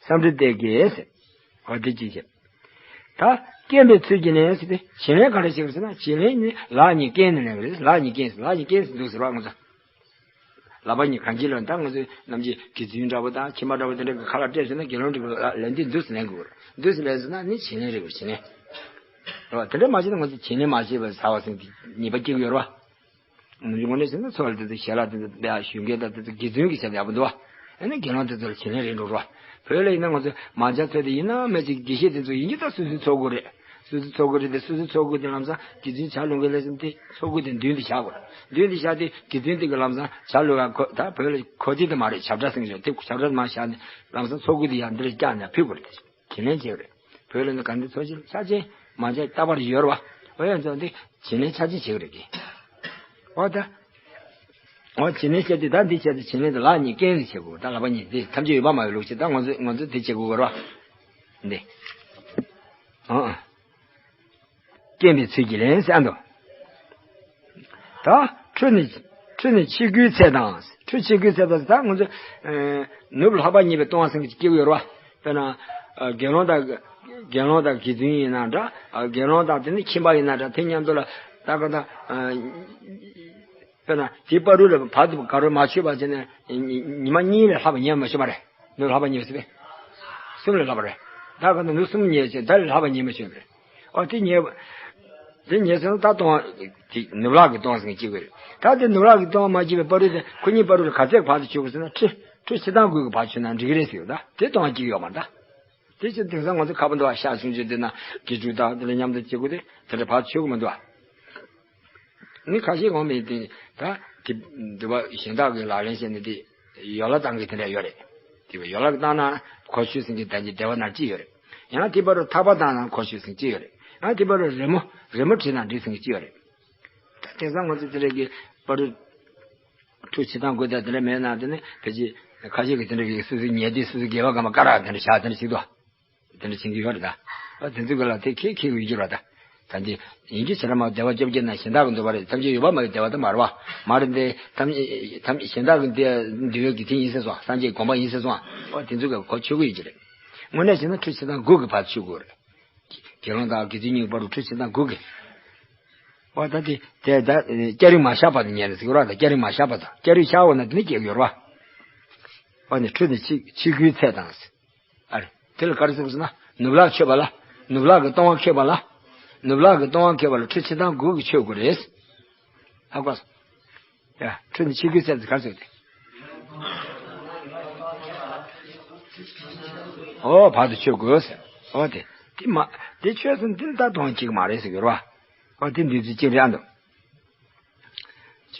སཾ་སྐྲྀ་ཏའི་སྐད་ཟེར། འོ་འདི་གཅིག་བྱས། ད་སྐྱེམས་པའི་ཚུལ་གྱིས་ལེན་ཟེར་ཏེ། བྱིན་ལེན་ག་འདྲ་བྱེད་དགོས་ཟེར་ན། བྱིན་ལེན་ནི་ལག་གཉིས་བཀལ་ནས་ལེན་དགོས་རེད། ལག་གཉིས་བཀལ་ཟེར། ལག་གཉིས་བཀལ་ཟེར་འདུག་ཟེར་བ་ང་ཚོ། ལག་པ་གཉིས་གང་ཅི་ལ། ད་ང་ཚོས་ནམ་རྒྱུན་དགེ་ཚུལ་འདྲ་པོ་དང་ཁྱིམ་པ་འདྲ་པོ་དེ་འདྲ་གི་ཁ་ལག་སྤྲད་ཟེར་ན། དགེ་སློང་འདྲ་པོ་ལ་ལེན་དུས་འདུག་སེ་ལེན་དགོས་རེད། འདུག་སེ་ལེན་ཟེར་ན་ནི་བྱིན་ལེན་རེད་པ། བྱིན་ལེན་རེད་པ། དེ་འདྲ་མ་བྱས་ན་ང་ཚོས་བྱིན་ལེན་མ་བྱས་པ་ཟ་བ་ཟེར་ནས་ཉེས་པ་སྐྱེ་གི་ཡོད་རེད་པ། ང་ཚོའི་ངོས་ནས་བྱས་ན་འཚོ་བ་དེ་ཚོ་ཞལ་ལག་དེ་ཚོ་དཔེ་ཞུ་མཁན་དང་དེ་ཚོ་དགེ་ཚུལ་གྱི་ཆ་ནས་ཡག་པོ་འདུག་པ། ཨ་ནི་དགེ་སློང་དེ་ཚོ་ལ་བྱིན་ལེན་རེད་འགྲོ་རོགས། བོད་ལ་ཡིན་ན་ང་ཚོ་མང་ཇ་ཚོད་དེ་ཡིན་ན་མེད་ཅིག་དགེ་བཤེས་དེ་ཚོ་ཡིན་གྱི་ད་སོ་སོའི་ཚོགས་དགོས་རེད། སོ་སོའི་ཚོགས་དགོས་དེ། སོ་སོའི་ཚོགས་དགོས་དེ་ལམ་སང་དགེ་ཚུལ་ཇ་བླུག་མཁན་ལ་སོང་སྟེ་ཚོགས་དགོས་དེ་མདུན་དུ་བཞག་དགོས་རེད། མདུན་དུ་བཞག་སྟེ་དགེ་ཚུལ་དེ་གི་ལམ་སང་ཇ་བླུག་ག་ཁོ། ད་བོད་ལ་གོ་དེ་དེ་མ་རེད། ཇ་བྲ་ཟེར་གྱི་ཡོད་དེ། ཇ་བྲ་མར་བཞག་ནས་ལམ་སང་ཚོགས་དགོས་དེ་ཡར་འདིར་བཀྱགས་ནས་ཕུལ་དགོས་རེད། བྱིན་ལེན་བྱེད་དགོས་རེད། བོད་ལ་ནི་ག་འདི་ཚོ་ཆེ་ཆ་ཆེ་མང་ཆེ་རྟག་པར་ཡོད་རེད་པ། འོ་ཡང་ཚོ་འདི་བྱིན་ལེན་ཆ་ཆེ་བྱེད་ཀྱི་རེད་གི། འོ་ད། འོ་བྱིན་ལེན་བྱས་ཏེ། ད་འདི་བྱས་ཏེ་བྱིན་ལེན་དེ་ལག་གཉིས་བཀལ་ནས་བྱེད་དགོས། ད་ལག་པ་གཉིས་འདི་ཐམས་ཅད་ཡོད་པ་མ་ཡོད་ལུགས་བྱེད། ད་ང་ཚོ་ང་ཚོ་འདི་བྱེད་དགོས་རེད་པ། འདི། ཨང་། སྐྱེམས་པའི་ཚུལ་གྱིས་ལེན་ཟེར་འདུག་ད་ཁྲུས་ནི་ཁྲུས་ནི་ཕྱི་རྒྱུའི་ཚད་དང་། ཁྲུས་ཕྱི་རྒྱུའི་ཚད་དང་། ད་ང་ཚོ་ཨེ་ནོར་བུ་ལྷག་པ་རྙེད་པའི་ལྟུང་བ་ཟེར་མཁན་ཅིག་སྐྱེ་གི་ཡོད་རེད་པ། དཔེར་ན། ཨ། དགེ་སློང་དང་། དགེ་སློང་དང་དགེ་འདུན་ཡིན་ན་འདྲ། ཨ། དགེ་སློང་དང་དེ་ནི་ཁྱིམ་པ་ཡིན་ན་འདྲ། དེ་མཉམ་དུ་ལ་ད་ག་ད། ཨ། དཔེར་ན་དེའི་བར་དུ་ལ་བར་དུ་ག་རེ་མ་ཆོད་པ་བྱས་ནས་ཉི་ཉི་མ་གཉིས་ལས་ལྷག་པ་ཉལ་མ་ཆོག་པ་རེད། ནུབ་ལྷག་པ་ཉལ་སྲིད་པས། གསུམ་ལས་ལྷག་པ་རེད། ད་ག་ད་ནུབ་གསུམ་ཉལ་བྱས་ད་ལས་ལྷག་པ་ཉལ་མ་ཆོག་པ་རེད། ཨོ་དེ་ཉལ་བ། དེ་ཉལ་སོང་ད་ལྟོ་བ་དེ་ནུབ་ལྷག་གི་ལྟོ་བ་ཟེར་གྱི་གཅིག་རེད། ད་དེ་ནུབ་ལྷག་གི་ལྟོ་བ་མ་བྱས་པའི་བར་དུ་དེ་ཁོ་གཉིས་བར་དུ་ལ་ག་ཚད་བར་དུ་ཆོད་དགོས་ཟེར་ན། ཁྲི་ཁྲི་ཕྱེད་དང་དགུ་གི་བར་ཆོད་ན་འགྲིག་གི་རེད་ཟེར་ཡོད། ད་དེ་ལྟོ་བ་གཅིག་ཡོད་མ་རེད་ད། དེ་ཕྱིར་དེང་སང་ང་ཚོ་ཁ་པོ་འདུག་བ། ཤ་ཆུང་ཆུང་དེ་ན་དགེ་ཕྲུག་དང་དེ་ལ་མཉམ་དུ་བྱེད་དགོས་དེ་དེ་འདྲ་བར་ཆོད་གི་མི་འདུག་བ། ནི་ཁ་ཤས་འོང་མེད་དེ་ད་དེ་འདུག་བ། གཞན་དག་གི་ལག་ལེན་བྱས་ནས་དེ་ཡོ་ལ་བཏང་གི་དེ་འདྲ་ཡོད་རེད། དེ་བས་ཡོ་ལ་བཏང་ན་གོ་ཆོད་ཟིན་གྱི་ད་ཀྱི་བདེ་བ་ན་ཅི་ཡོད་རེད། ཡང་དེ་བར་དུ་ཐག་པ་བཏང་ན་གོ་ཆོད་ཟིན་ཅི་ཡོད་རེད། ཡང་དེ་བར་དུ་རི་མོ་རི་མོ་བྲིས་ན་འགྲིག་ཟིན་གྱི་ཅི་ཡོད་རེད། ད་དེང་སང་ང་ཚོ་དེ་འདྲ་གི་བར་དུ། ཁྲུ་ཕྱེད་དང་དགུ་དང་དེ་འདྲ་མེད་ན་དེ་ནི་ཕལ་ཆེར་ཁ་ཤས་ཀྱིས་དེ་འདྲ་གི་སོ་སོའི་ཉལ་དུས་སོ་སོའི་སྒལ་པ་སྒམ་པ་དཀར་ར་དེ་འདྲ་བཞག་དེ་འདྲ་བྱེད་དོ། དེ་འདྲ་བྱེད་ཀྱི་ཡོད་རེད་ད། ཨ་དེ་ཚོ་གི་ལ་དེ་ཁྱེད་ཁྱེད་ཀྱི་ཡོད་ཀྱི་རེད་ད། ད་འདི་ཡིན་གྱི་བྱེད་ར་མ་བདེ་བ་བཅོ་བརྒྱད་ན་གཞན་དག་གི་འདུ་བ་རེད། ཐམས་ཅད་ཡོད་པ་མ་ཡོད་བདེ་བ་དེ་མ་རེད་བ། མ་རེད་དེ་ཐམས་ཐམས་གཞན་དག་གི་འདི་འདུ་བའི་གི་དེ་ཡིན་ཟེར་སོང་། སངས་རྒྱས་དགོངས་པ་ཡིན་ཟེར་སོང་། ཨ་དེ་ཚོ་གི་གོ་ཆོད་ཀྱི་ཡོད་ཀྱི་རེད། དངོས་གནས་བྱས་ན་ཁྲུ་ཕྱེད་དང་དགུ་གི་བར་ཆོད་དགོས་རེད། དགེ་སློང་དང་དགེ་འདུན་གཉིས་བར་དུ་ཁྲུ་ཕྱེད་དང་དགུ་གི། འོ་ད་དེ་དེ་ད་སྐྱ་རིང་མ་ཤར་བར་དུ་ཉལ་ཟེར་གྱི་རེད་བ། ད་སྐྱ་རིང་མ་ཤར་བར་དུ། སྐྱ་རིང་ཤར་འོང་ན་དེ་ནི་སྐྱེ་གི་ཡོད་རེད་བ། འོ་ནི་ཁྲུ་ནི་ཆིག་ཆིག་དགུའི་ཚད་དང་། ཨ་རེ། དེ་ལ་ག་རེ་ཟེར་ཟེར་ན་ནུབ་ལྷག་ཆོད་པ་ལ། ནུབ་ལྷག་གི་ལྟོ་བ་ཁེགས་པ་ལ། ནུབ་ལྷག་གི་ལྟོ་བ་ཁེགས་པ་ལ་ཁྲུ་ཕྱེད་དང་དགུ་གི་ཆོད་དགོས་རེད། ཧ་གོ་སོང་། ཡ། ཁྲུ་ནི་ཆིག་དགུའི་ཚད་དེ་ག་རེ་ཟེར་དེ། ཨོ་བར་དུ་ཆོད་དགོས་ཟེར། ཨོ་དེ་དེ་མ་དེ་ཆོད་སོང་དེ་ནི་ད་ལྟོ་བ་གཅིག་མ་རེད་ཟེར་གྱི་རེད་བ། ཨོ་དེ་འདི་ཚོ་གཅིག་རེད་ཨ་འདུག་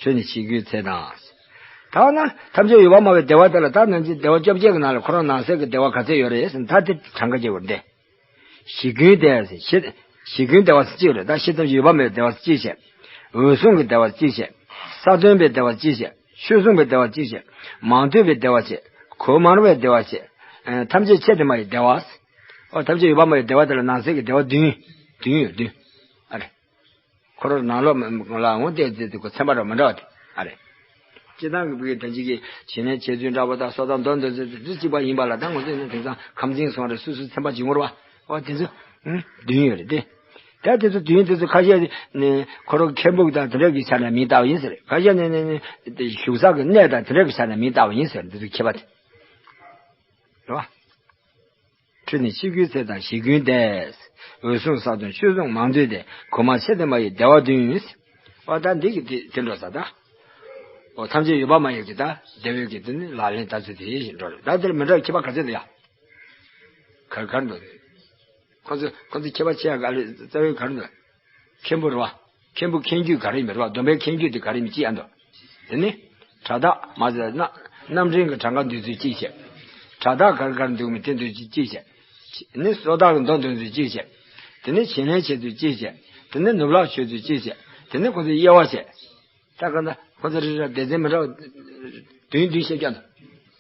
ཁྲུ་ནི་ཆིག་དགུའི་ཚད་དང་། ད་ན་ཐམས་ཅད་ཡོད་པར་སྨྲ་བའི་བདེ་བ་དེ་ལ་ད་ནང་གི་བདེ་བ་བཅོ་བརྒྱད་ཀྱི་ནང་ལ་ཁོ་རང་ནང་གསེས་ཀྱི་བདེ་བ་ག་ཚད་ཡོད་རེད་ཟེར་ན། ད་དེ་གྲངས་ཀ་བརྗེ་བར་བདེ། གཞི་ཀུན་བདེ་ཟེར། གཞི་གཞི་ཀུན་བདེ་བ་ཟེར་གཅིག་རེད། ད་གཞི་ཐམས་ཅད་ཡོད་པར་སྨྲ་བའི་བདེ་བ་ཟེར་གཅིག་བྱས། འོད་སྲུང་གི་བདེ་བ་ཟེར་གཅིག་བྱས། ས་བདུན་པའི་བདེ་བ་ཟེར་གཅིག་བྱས། ཆོས་སྲུང་བའི་བདེ་བ་ཟེར་གཅིག་བྱས། མང་ཐོས་པའི་བདེ་བ་བྱས། གོས་དམར་བའི་བདེ་བ་བྱས། ཨ་ཐམས་ཅད་ཆེད་དུ་སྨྲ་བའི་བདེ་བ་ཟེར། ཨོ་ཐམས་ཅད་ཡོད་པར་སྨྲ་བའི་བདེ་བ་དེ་ལ་ནང་གསེས་ཀྱི་བདེ་བ་བདུན། བདུན་ཡོད་བདུན། ཨ་རེ། འཁོར་ནང་ལོགས་ལ་འོང་སྟེ་དེ་དེ་ཁོ་ཚན་པ་ར་མི་འདྲ་བ་དེ་ཨ་རེ། སྤྱིར་བཏང་གི་བོད་ཀྱི་དོན་སྤྱི་གི་བྱིན་ལེན་བྱེད་ཚུལ་འདྲ་པོ་དང་སོ་ཐར་མདོ་འདོན་ཚུལ་དེ་ཚོ་གཅིག་པ་ཡིན་པ་ལ། ད་ང་ཚོས་ནི་དེང་སང་ཁམས་ཚན་སོང་རེད། སོ་སོའི་ཚན་པ་གཅིག་ངོ་རེད་བ། འོ་དེ་ཚོ་ཨུ་བདུན་ཡོད་རེད་དེ། ད་དེ་ཚོ་བདུན་དེ་ཚོ་ཁ་ཤས་ནི་ཁོ་རང་མཁན་པོ་དང་དེ་འདྲ་གི་ཆ་ནས་མིང་བཏགས་པ་ཡིན་ཟེར། ཁ་ཤས་ནི་ནི་ནི་བཞུགས་ས་གི་གནས་དང་དེ་འདྲ་གི་ཆ་ནས་མིང་བཏགས་པ་ཡིན་ཟེར། འདི་ཚོ་ཁྱད་པར་དེ་རེད་བ། ཁྲུ་ནི་ཆིག་དགུའི་ཚད་དང་གཞི་ཀུན་བདེ། འོད་སྲུང་ས་བདུན་ཆོས་སྲུང་མང་ཐོས་ཏེ། གོས་དམར་ཆེད་དུ་སྨྲ་བའི་བདེ་བ་བདུན། འོ་ད་འདི་གི་དེ་དེ་འགྲོ་ས་ད། འོ་ཐམས་ཅད་ཡོད་པར་སྨྲ་ཡག་གི་ད་བདེ་བའི་གི་དེ་ནི་ལག་ལེན་ད་ཚུལ་དེ་བཞིན་འགྲོ་རེད། ད་དེར་མི་འདྲ་ཁྱད་པར་ག་ཚོད་འདུག་ཡ། གར་གར་འདུག་ཁོ་ཚོ་ཁོ་ཚོ་ཁྱད་པར་ཆེ་ཡ་ག་རེ་རྩ་བའི་གར་འདུག་མཁན་པོ་རེད་བ། མཁན་པོ་མཁན་བརྒྱུད་ག་རེ་མི་རེད་བ། སྡོམ་པའི་མཁན་བརྒྱུད་དེ་ག་རེ་མི་ཅི་ཨ་འདུག་དེ་ནི་གྲྭ་བདག་མ་ཟེར་ན་རྣམ་འདྲེན་གྱི་གྲངས་ཀ་འདོན་ཚུལ་གཅིག་བྱས། གྲྭ་བདག་ག་རེ་ག་རེ་འདུག་མི་དེ་འདོན་ཚུལ་གཅིག་བྱས། ནི་སོ་ཐར་གྱི་མདོ་འདོན་ཚུལ་གཅིག་བྱས། དེ་ནི་བྱིན་ལེན་བྱེད་ཚུལ་གཅིག་བྱས། དེ་ནི་ནུབ་ལྷག་ཆོད་ཚུལ་གཅིག་བྱས། དེ་ནི་ཁོ་ཚོའི་དབྱེ་བ་བྱས། ད་ག་ད་ཁོ་ཚོ་རེ་རེ་སྡེ་ཚན་མི་འདྲ་བ་བདུན་བདུན་བཤད་ཀྱང་འདུག་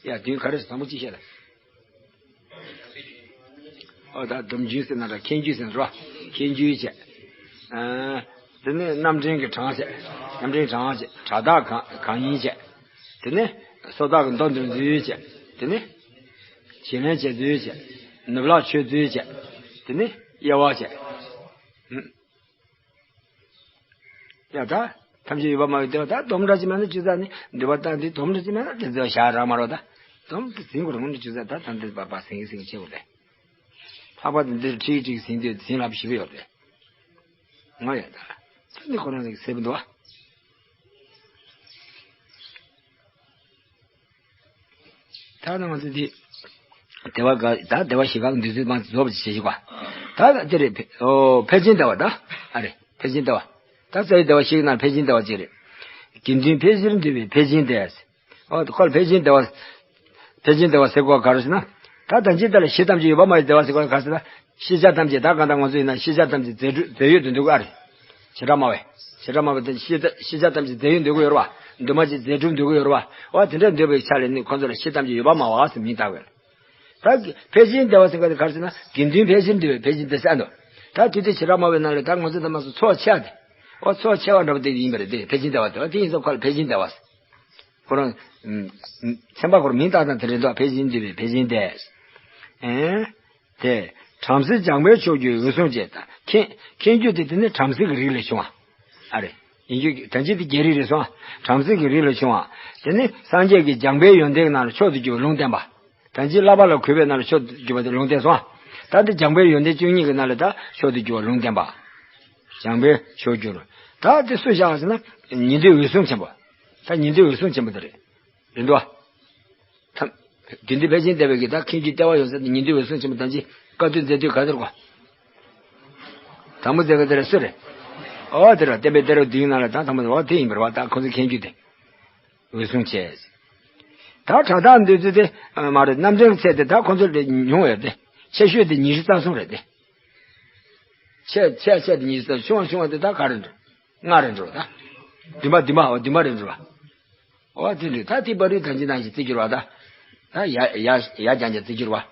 ཡ་བདུན་ག་རེ་བཟང་པོ་གཅིག་བཤད་ལ། ཨོ་ད་སྡོམ་རྒྱུན་ཟེར་ན་ར་མཁན་རྒྱུན་ཟེར་ན་ར་མཁན་རྒྱུན་བྱས། ཨ་དེ་ནས་རྣམ་འདྲེན་གྱི་གྲངས་བྱས། རྣམ་འདྲེན་གྲངས་བྱས། གྲྭ་བདག་གང་གང་ཡིན་བྱས། དེ་ནས་སོ་ཐར་གྱི་མདོ་འདོན་ཚུལ་བྱས། དེ་ནས་བྱིན་ལེན་བྱེད་ཚུལ་བྱས། ནུབ་ལྷག་ཆོད་ཚུལ་བྱས། དེ་ནས་དབྱེ་བ་བྱས། ཡ་ད། ཐམས་ཅད་ཡོད་པར་སྨྲ་བའི་བདེ་བ་ད་སྡོམ་འདྲ་ཅིག་མེད་ན་ཅི་ཟེར་ནི་འདུལ་བ་ལྟ་འདི་སྡོམ་འདྲ་ཅིག་མེད་ན་དེ་ཚོ་བཞག་རག་མ་རོ་ད། སྡོམ་དེ་ཟིན་དགོས་རེད་མོ་འདི་ཅི་ཟེར་ད་ད་འདི་པ་པ་ཟིན་གི་ཟིན་གི་བྱེད་དགོས་རེད། ལྷག་པར་དུ་འདིར་ཁྲིག་ཁྲིག་ཟིན་དུས་ཟིན་ལབ་ཞིབ་ཡོད་རེད། ང་ཡ་ད། ད་འདི་ཁོ་རང་ཟིག་སེ་བུ་འདུག་བ། ད་ནང་ཚོ་འདི། བདེ་བ་ག་ད་བདེ་བ་བཞི་ག་འདི་ཚོའི་མང་རྫོགས་པ་ཞེས་ཞུ་བ། ད་དེ་རེད་ཕལ་ཨོ་ཕལ་ཆེན་བདེ་བ་ད། ཨ་རེད་ཕལ་ཆེན་བདེ་བ། ད་རྩ་བའི་བདེ་བ་བཞི་གི་ནང་ཕལ་ཆེན་བདེ་བ་གཅིག་རེད། དགེ་འདུན་ཕལ་ཆེར་འདུས་པའི་ཕལ་ཆེན་བདེ། ཨོ་ཁོ་ལ་ཕལ་ཆེན་བདེ་བ། ཕལ་ཆེན་བདེ་བ་ཟེར་གོ་ག་རེ་ཟེར་ན། ད་ད་ཅི་ད་ལ་ཤེས་ཐམས་ཅད་ཡོད་པར་སྨྲ་བའི་བདེ་བ་ཟེར་གོ་ག་རེ་ཟེར་ན། ཤེས་བྱ་ཐམས་ཅད་ད་གང་ལྟར་ང་ཚོ་ཡིན་ན་ཤེས་བྱ་ཐམས་ཅད་རྫས་གྲུབ་རྫས་ཡོད་དུ་འདུག་ག་རེད། བྱེ་བྲག་སྨྲ་བས། བྱེ་བྲག་སྨྲ་བས་དེ་ཤེས་བྱ་ཤེས་བྱ་ཐམས་ཅད་རྫས་ཡོད་འདོད་ཀྱི་ཡོད་རེད་བ། འདུས་མ་བྱས་རྫས་གྲུབ་འདོད་ཀྱི་ཡོད་རེད་བ། འོ་དེ་འདྲ་འདོད་པའི་ཆ་ལས་ནི་ཁོ་ཚོ་ལ་ཤེས་ཐམས་ཅད་ཡོད་པར་སྨྲ་བ་ཟེར་མིང་བཏགས་པས། ད་ཕལ་ཆེན་བདེ་བ་ཟེར་ག་དེ་ག་རེ་ཟེར་ན་དགེ་འདུན་ཕལ་ཆེར་འདུས་པའི་ཕལ་ཆེན་བདེ་ཟེར་ཨ་འདུག་ད་དེ་དུས་བྱེ་བྲག་སྨྲ་བའི་ནང་ལ་ད་ང་ཚོ་ད་མ་སོ་ཚོགས་ཆེ་བ་དེ། འོ་ཚོགས་ཆེ་བ་འདྲ་པོ་དེ་ཡིན་པ་རེད་དེ་ཕལ་ཆེན་བདེ་བ་དེ་བ་དེ་ཡིན་ཙང་ཁོ་ལ་ཕལ་ཆེན་བདེ་བ་ཟེར། ཁོ་རང་། ཚན་པ་ཁོར་མིང་བཏགས་དང་དེ་རེད་འདུག་ཕལ་ཆེར་འདུས་པའི་ཕལ་ཆེན་བདེ། ཨེ། དེ། བྲམ་ཟེ་འཇམ་དཔལ་མཆོག་གྱུར་འོད་སྲུང་བཅས་དང་ཁྱེད་མཁྱེན་རྒྱུ་དེ་དེ་ནི་བྲམ་ཟེ་གི་རིགས་ལས་བྱུང་བ། ཨ་རེ། ཡིན་རྒྱུ་ད་ཅི་དེ་རྒྱལ་རིགས་རེད་སོང་། བྲམ་ཟེ་གི་རིགས་ལས་བྱུང་བ། དེ་ནི་སངས་རྒྱས་ཀྱི་འཇམ་དཔལ་ཡོན་ཏན་གྱི་ནང་ལ་མཆོག་ཏུ་གྱུར་པ་ལུང་བསྟན་པ། ད་ཅི་བསླབ་པ་ལ་གུས་པའི་ནང་ལ་མཆོག་ཏུ་གྱུར་པ་དེ་ལུང་བསྟན་སོང་། ད་དེ་འཇམ་དཔལ་ཡོན་ཏན་བཅུ་གཉིས་ཀྱི་ནང་ལ་ད་མཆོག་ཏུ་གྱུར་པ་ལུང་བསྟན་པ། འཇམ་དཔལ་མཆོག་གྱུར། ད་དེ་སུ་བཞག་ཟེར་ན། ཉི་ཟླའི་འོད་སྲུང་ཆེན་པོ། ད་ཉི་ཟླའི་འོད་སྲུང་ཆེན་པོ་དེ་རེད། རེད་འདུག་བ། ཐམ། དགེ་འདུན་ཕལ་ཆེན་སྡེ་པའི་གི་ད་མཁན་གྱི་ལྟེ་བ་ཡོད་ས་དེ་ཉི་ཟླའི་འོད་སྲུང་ཆེན་པོ་དང་ཅི་བཀའ་བསྡུ་མཛད་དུས་ག་དེར་གོ། དང་པོ་མཛད་པ་དེ་ར་སུ་རེད། ཨོ་དེ་ར་བསྟན་པའི་གཏེར་བདུན་ནང་ལ་ད་དང་པོ་ཨོ་དེ་ཡིན་པར་བ། ད་ཁོང་ཚོ་མཁན་གྱི་དེ། འོད་སྲུང་ཆེ། ད་བྲག་བརྟག་འདོད་ཚུལ་དེ་མ་རེད། རྣམ་འགྲེལ་ཚད་དེ་ད་ཁོང་ཚོ་ལས་ཉུང་བས་དེ། ཆེ་ཤོས་དེ་ཉི་ཤུ་རྩ་གསུམ་རེད་དེ། ཆེ་ཆེ་ཆེ་དེ་ཉི་ཤུ་རྩ་གསུམ། ཆུང་བ་ཆུང་བ་དེ་ད་ག་རེ་འགྲོ། ལྔ་རེ་འགྲོ་ད། བདུན་པ་བདུན་པ་འོ་བདུན་པ་རེ་འགྲོ་བ། ཨོ་དེ་འདྲ་ད་དེ་པ་རུའི་ཐང་ཅིག་ནང་བཞིན་བརྩི་གྱུར་བ་ད། ད་ཡ་ཡ་ཡ་རྐྱང་རྐྱང་བརྩི་གྱུར་བ།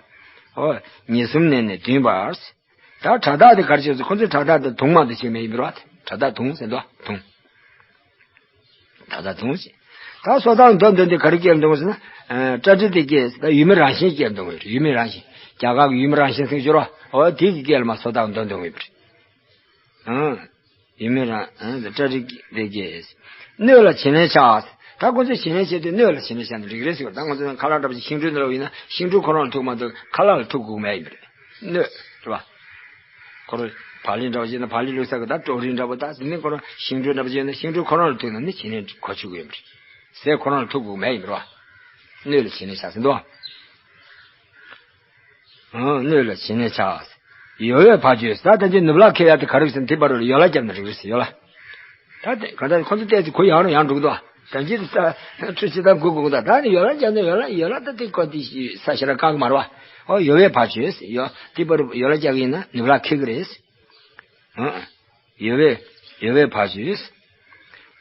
ཨོ་ཉེར་གསུམ་ནས་ནི་བདུན་བར། ད་བྲག་བརྟག་དེ་ག་རེ་བྱས་སོང་། ཁོ་ཚོས་བྲག་བརྟག་དེ་དུང་མ་དེ་བྱས་མེད་ཡིན་པར་བ། བྲག་བརྟག་དུང་ཟེར་འདུག་དུང་། བྲག་བརྟག་དུང་ཞེས། ད་སོ་ཐར་མདོ་འདོན་དེ་ག་རེ་སྐྱེལ་འདུག་ཟེར་ན། ཨ་པྲ་ཏི་ཏའི་སྐད་ད་ཡུལ་མི་རང་བཞིན་སྐྱེལ་འདུག་ཡུལ་མི་རང་བཞིན། རྒྱ་གར་གྱི་ཡུལ་མི་རང་བཞིན་ཟེར་གྱུར་བ། ཨོ་དེ་གི་སྐད་ལ་མ་སོ་ཐར་མདོ་འདོན་ཡོད་པ་རེད། ཨང་། ཡུལ་མི་རང་ཨང་། པྲ་ཏི་ཏའི་སྐད། སྣོད་ལ་བྱིན་ལེན་བྱ། ད་ཁོ་ཚོས་བྱིན་ལེན་བྱས་ཏེ་སྣོད་ལ་བྱིན་ལེན་བྱ་ན་འགྲིག་རེད་ཟེར་བ། ད་ང་ཚོ་ཁ་ལག་འདྲ་པོ་ཞིག་ཤིང་འབྲས་འདྲ་པོ་ཡིན་ན་ཤིང་འབྲས་ཁོ་རང་ལ་ཐུག་མ་གཏོགས་ཁ་ལག་ལ་ཐུག་དགོས་མེད་ཡིན་པ་རེད། སྣོད་རེད་བ། ཁོ་རང་བག་ལེབ་འདྲ་པོ་ཞིག་ན་བག་ལེབ་བླུགས་ས་གི་ད་བྲོ་རིལ་འདྲ་པོ་ད་ཟིན་ནས་ཁོ་རང་ཤིང་འབྲས་འདྲ་པོ་ཞིག་ཡོད་ན་ཤིང་འབྲས་ཁོ་རང་ལ་ཐུག་ན་ནི་བྱིན་ལེན་གོ་ཆོད་གི་ཡོད་པ་རེད། ཟས་ཁོ་རང་ལ་ཐུག་དགོས་མེད་ཡིན་པ་རེད་བ། སྣོད་ལ་བྱིན་ལེན་བྱ་ཟེར་འདུག་ཨང་། སྣོད་ལ་བྱིན་ནས་ཆགས། ཡོལ་བས་བག་བྱོས། ད་ལྟ་ཅི་ནུབ་ལ་ཁེལ་ཡ་དེ་ག་རེ་ཟེར་ན་དེ་བར་ལ་ཡོལ་བ་བརྒྱབ་ན་འགྲིག་རེད་ཟེར་ཡོལ་བ། ད་དེ་ག་ད་ཁོ་ཚོ་བལྟས་ཚེ་ཁོ་ཡང་རུ་ཡང་འགྲོ་གི་འདུག་ད་ཅི་ས་ཁྲུ་ཆི་དང་དགུ་དགུ་དང་ད་ནི་ཡོལ་བ་བརྒྱབ་ན་ཡོལ་བ་ཡོལ་བ་ད་དེ་ཁོ་དེ་ས་ཞེ་དྲག་བཀག་མ་རེད་བ། ཨོ་ཡོལ་བས་བག་བྱོས་ཟེར་ཡོལ་དེ་བར་ཡོལ་བ་བརྒྱབ་ཡིན་ན་ནུབ་ལ་ཁེལ་གི་རེད། ཨང་། ཡོལ་བས་ཡོལ་བས་བག་བྱོས།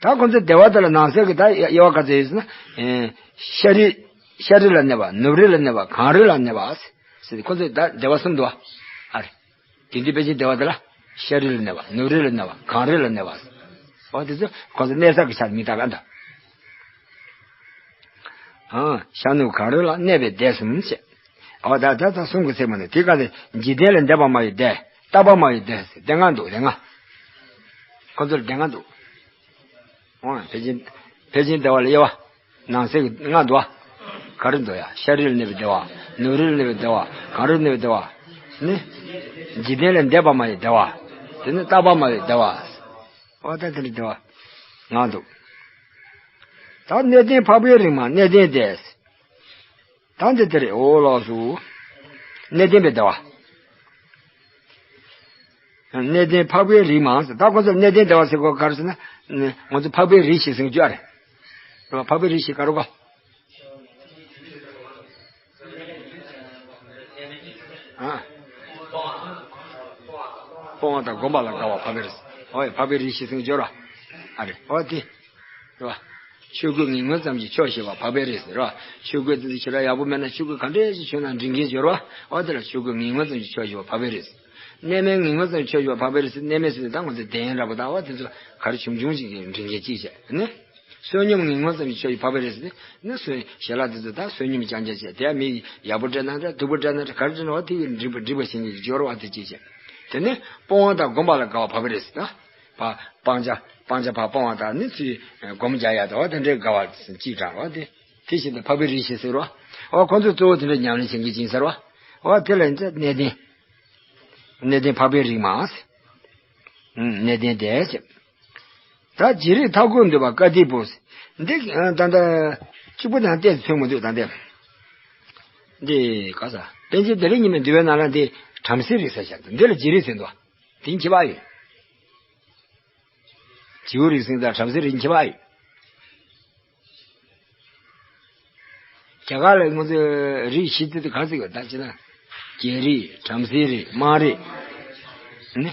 ད་ཁོ་ཚོ་བདེ་བ་དེ་ལ་ནང་གསེས་ཀྱི་ད་དབྱེ་བ་ག་ཚོད་ཡོད་ཟེར་ན། ཨེ། ཤར་རི། ཤར་རི་ལ་གནས་པ། ནུབ་རི་ལ་གནས་པ། གངས་རི་ལ་གནས་པ། ཟེར་ཁོ་ཚོ་ད་བདེ་བ་གསུམ་འདུག་ཨ་རེ། དགེ་འདུན་པཎ་ཆེན་བདེ་བ་དེ་ལ་ཤར་རི་ལ་གནས་པ། ནུབ་རི་ལ་གནས་པ། གངས་རི་ལ་གནས་པ། འོ་དེ་ཚོ་ཁོ་ཚོ་གནས་ས་གི་ཆ་མི་ད་ག་འདུག་ཨང་། ཤར་ནུབ་གངས་རི་ལ་གནས་པའི་བདེ་གསུམ་བྱས། འོ་ད་ད་ད་གསུམ་གི་ཚད་མ་ནི་དེ་ག་ཚོད། འཇིག་རྟེན་ལས་འདས་པ་མ་ཡིན་བདེ། རྟག་པ་མ་ཡིན་བདེ། བདེ་ལྔ་འདུག་བདེ་ལྔ། ཁོ་ཚོར་བདེ་ལྔ་འདུག་འོ་ཕལ་ཆེར། ཕལ་ཆེར་བདེ་བ་ལ་དབྱེ་བ། ནང་གསེས་ཀྱི་ལྔ་འདུག་བ། ག་རེ་འདུག་ཡ། ཤར་རི་ལ་གནས་པའི་བདེ་བ། ནུབ་རི་ལ་གནས་པའི་བདེ་བ། གངས་རི་ལ་གནས་པའི་བདེ་བ། ནི། འཇིག་རྟེན་ལས་འདས་པ་མ་ཡིན་བདེ་བ། དེ་ནི་རྟག་པ་མ་ཡིན་བདེ་བ། འོ་ད་དེ་འདྲ་བདེ་བ། ལྔ་འདུག་ད་གནས་བརྟན་འཕགས་པའི་རིགས་མ་གནས་བརྟན་བདེ། ད་འདི་དེ་རེད། འོ་ལགས་སོ། གནས་བརྟན་པའི་བདེ་བ། གནས་བརྟན་འཕགས་པའི་རིགས་མ་ཟེར། ད་ཁོ་ཚོ་གནས་བརྟན་བདེ་བ་ཟེར་གོ་ག་རེ་ཟེར་ན། ང་ཚོ་འཕགས་པའི་རིགས་ཤིག་ཟེར་རྒྱུ་ཨ་རེད། རེད་བ། འཕགས་པའི་རིགས་ཤིག་ག་རེ་གོ། ཨ། སྤོང་བ་དང་སྒོམ་པ་ལ་དགའ་བ་འཕགས་པའི་རིགས། ཨོ་ཡ། འཕགས་པའི་རིགས་ཤིག་ཟེར་རྒྱུ་རེད་བ། ཨ་རེད། ཨོ་དེ། རེད་བ། ཆོས་གོས་ངན་ངོན་ཙམ་གྱིས་ཆོག་ཤེས་པ་འཕགས་པའི་རིགས་ཟེར་རེད་བ། ཆོས་གོས་དེ་ཚོ་ཞེ་དྲག་ཡག་པོ་མེད་ན་ཆོས་གོས་ག་འདྲས་ཞིག་གྱོན་ན་འགྲིག་མཁན་ཅིག་ཡོད་རེད་བ། འོ་དེ་ལ་ཆོས་གོས་ངན་ངོན་ཙམ་གྱིས་ཆོག་ཤེས་པ་འཕགས་པའི་རིགས་ཟེར། གནས་མལ་ངན་ངོན་ཙམ་གྱིས་ཆོག་ཤེས་པ་འཕགས་པའི་རིགས་ཟེར། གནས་མལ་ཟེར་ན་ད་ང་ཚོ་གདན་འདྲ་པོ་དང་འོ་དེ་ཚོ་ག་རེ་ཆུང་ཆུང་ཞིག་གིས་འགྲིག་མཁན་ཅིག་བྱས་ནི། བསོད་སྙོམས་ངན་ངོན་ཙམ་གྱིས་ཆོག་ཤེས་པ་འཕགས་པའི་རིགས་ཟེར་ནི། བསོད་ཞལ་ལག་དེ་ཚོ་ད་བསོད་སྙོམས་རྐྱང་རྐྱང་བྱས། དེ་ཡང་མི་ཡག་པོ་སྤྲད་ན་འདྲ། སྡུག་པོ་སྤྲད་ན་འདྲ། ག་རེ་སྤྲད་ན་འོ་དེ་གིས་འགྲིག་པ་འགྲིག་པ་བྱེད་མཁན་ཅིག་ཡོད་རེད་བ། དེ་ཅིག་བྱས། དེ་ནས་སྤོང་བ་དང་སྒོམ་པ་ལ་དགའ་བ་འཕགས་པའི་རིགས་ཟེར་ན། ཕར་སྤང་བྱ། སྤང་བྱ་ཕར་སྤོང་བ་དང་ནི་ཚུར་སྒོམ་རྒྱག་ཡ་དང་འོ་དེ་འདྲའི་དགའ་བ་ཅིག་དྲངས་རོགས་དེ། དེ་བཞིན་དུ་འཕགས་པའི་རིགས་ཤིག་ཟེར་རོགས། འོ་ཁོ་ཚོས་གཙོ་བོ་དེ་འདྲའི་ཉམས་ལེན་བྱེད་མཁན་ཅིག་ཟེར་རོགས། འོ་དེ་ལ་ཡིན་ཚེ་གནས་བརྟན། གནས་བརྟན་འཕགས་པའི་རིགས་མ་ཟེར། ཨུམ། གནས་བརྟན་བདེ་ཟེར། ད་རྗེ་རིགས་མཐའ་འཁོབ་འདུས་པ་ཀ་དིའི་བུ། འདི་ད་ལྟ་གཅིག་པུ་དང་ཏོག་ཙམ་མཚུངས་མི་འདུག་ད་ལྟ་འདི་ག་ས་པཎ་ཆེན་བདེ་ལེགས་ཉི་མའི་འདུལ་བའི་ནང་ལ་འདི་བྲམ་ཟེའི་རིགས་ཟེར་བཞག་འདུག་འདི་ལ་རྗེ་རིགས་ཟེར་འདུག་དེ་ཁྱད་པར་ཡོད། བྱིའུ་རིགས་ཟེར་དང་བྲམ་ཟེའི་རིགས་ཁྱད་པར་ཡོད། རྒྱ་གར་ལ་ང་ཚོས་རིགས་བཞི་ཚུད་དེ་ག་ཚོད་ཡོད་ད་ཅེ་ན། རྒྱལ་རིགས། བྲམ་ཟེའི་རིགས། དམངས་རིགས། ནི།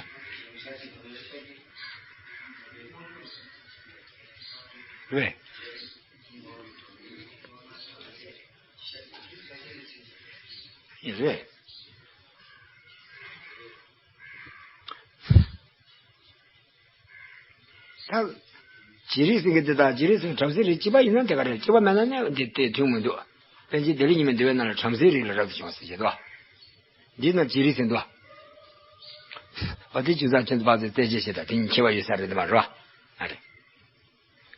རེད། རེད། ད། རྗེ་རིགས་ཟེར་མཁན་དེ་དང་རྗེ་རིགས་ཟེར་མཁན་བྲམ་ཟེའི་རིགས་གཅིག་པ་ཡིན་ན་དེ་ག་རེད། གཅིག་པ་མེད་ན་ནི་འདི་དེ་མཐུན་མི་འདུག་པཎ་ཆེན་བདེ་ལེགས་ཉི་མའི་འདུལ་བའི་ནང་ལ་བྲམ་ཟེའི་རིགས་ལ་རབ་ཏུ་བྱུང་བ་ཟེར་གྱི་འདུག་འདི་ན་བྱེ་རིགས་ཟེར་འདུག་བ། འོ་དེ་ཆུ་ཚང་ཁྱོད་ཚོ་ཕར་ཚུར་རྩད་གཅོད་བྱེད་དང་དེ་གཉིས་ཁྱད་པར་ཡོད་ས་རེད་འདུག་མ་རེད་བ། ཨ་རེད།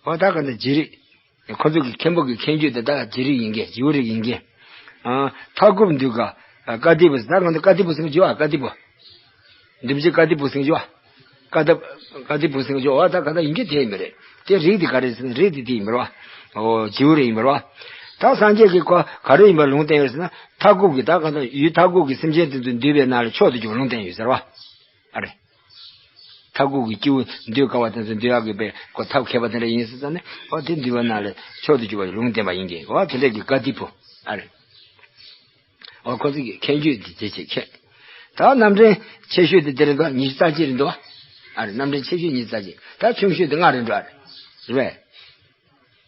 འོ་ད་ག་འདི་བྱེ་རིགས། ཁོ་ཚོ་གི་མཁན་པོ་གི་མཁྱེན་རྒྱུད་དེ་ད་བྱེ་རིགས་ཡིན་གྱི་བྱེའུ་རིགས་ཡིན་གྱི། ཨ། མཐའ་འཁོབ་འདུས་ཀ། ཀ་ཏི་པུ་ཟེར་ད་ག་འདི་ཀ་ཏི་པུ་ཟེར་གྱི་བ་ཀ་ཏི་པུ། འདུས་བྱས་ཀ་ཏི་པུ་ཟེར་གྱི་བ། ཀ་ཏི། ཀ་ཏི་པུ་ཟེར་གྱི་བ་ད་ག་ད་ཡིན་གྱི་དེ་ཡིན་པ་རེད། དེ་རིགས་དེ་ག་རེ་ཟེར་ན་རིགས་དེ་དེ་ཡིན་པ་རེད་བ། འོ་བྱེའུ་རིགས་ཡིན་པ་རེད་བ། ད་སངས་རྒྱས་ཀྱིས་ཁོ་ག་རེ་ཡིན་པ་ལུང་བསྟན་ཡོད་ཟེར་ན་མཐའ་འཁོབ་ཀྱི་ད་ག་ད་ཡུལ་མཐའ་འཁོབ་ཀྱི་སེམས་ཅན་དེ་ཚོ་འདུས་པའི་ནང་ལ་མཆོག་ཏུ་གྱུར་པ་ལུང་བསྟན་ཡོད་ཟེར་བ། ཨ་རེད། མཐའ་འཁོབ་ཀྱི་སྐྱེ་བོ་འདུས་དཀའ་བ་དེ་ཚོ་འདུལ་ཡག་གི་པའི་གོ་ཐབས་མཁས་པ་དེ་འདྲ་ཡིན་ཟེར་ཙང་ནས་ཨོ་དེ་འདུལ་བ་ན་ལས་མཆོག་ཏུ་གྱུར་པ་ལུང་བསྟན་པ་ཡིན་གྱི་ཨོ་དེ་འདྲ་གི་ཀ་ཏི་པུ་ཨ་རེད། ཨོ་ཁོ་ཚོ་གི་མཁྱེན་རྒྱུད་དེ་དེ་ཆེ་མཁྱེན། ད་རྣམ་འདྲེན་ཆེ་ཤོས་དེ་དེ་རེད་འདུག་ཉི་ཤུ་རྩ་གཅིག་རེད་འདུག་ཨ་རེད། རྣམ་འདྲེན་ཆེ་ཤོས་ཉི་ཤུ་རྩ་གཅིག་ད་ཆུང་ཤོས་དེ་ལྔ་རེད་འདུག་ཨ་རེད། རེད་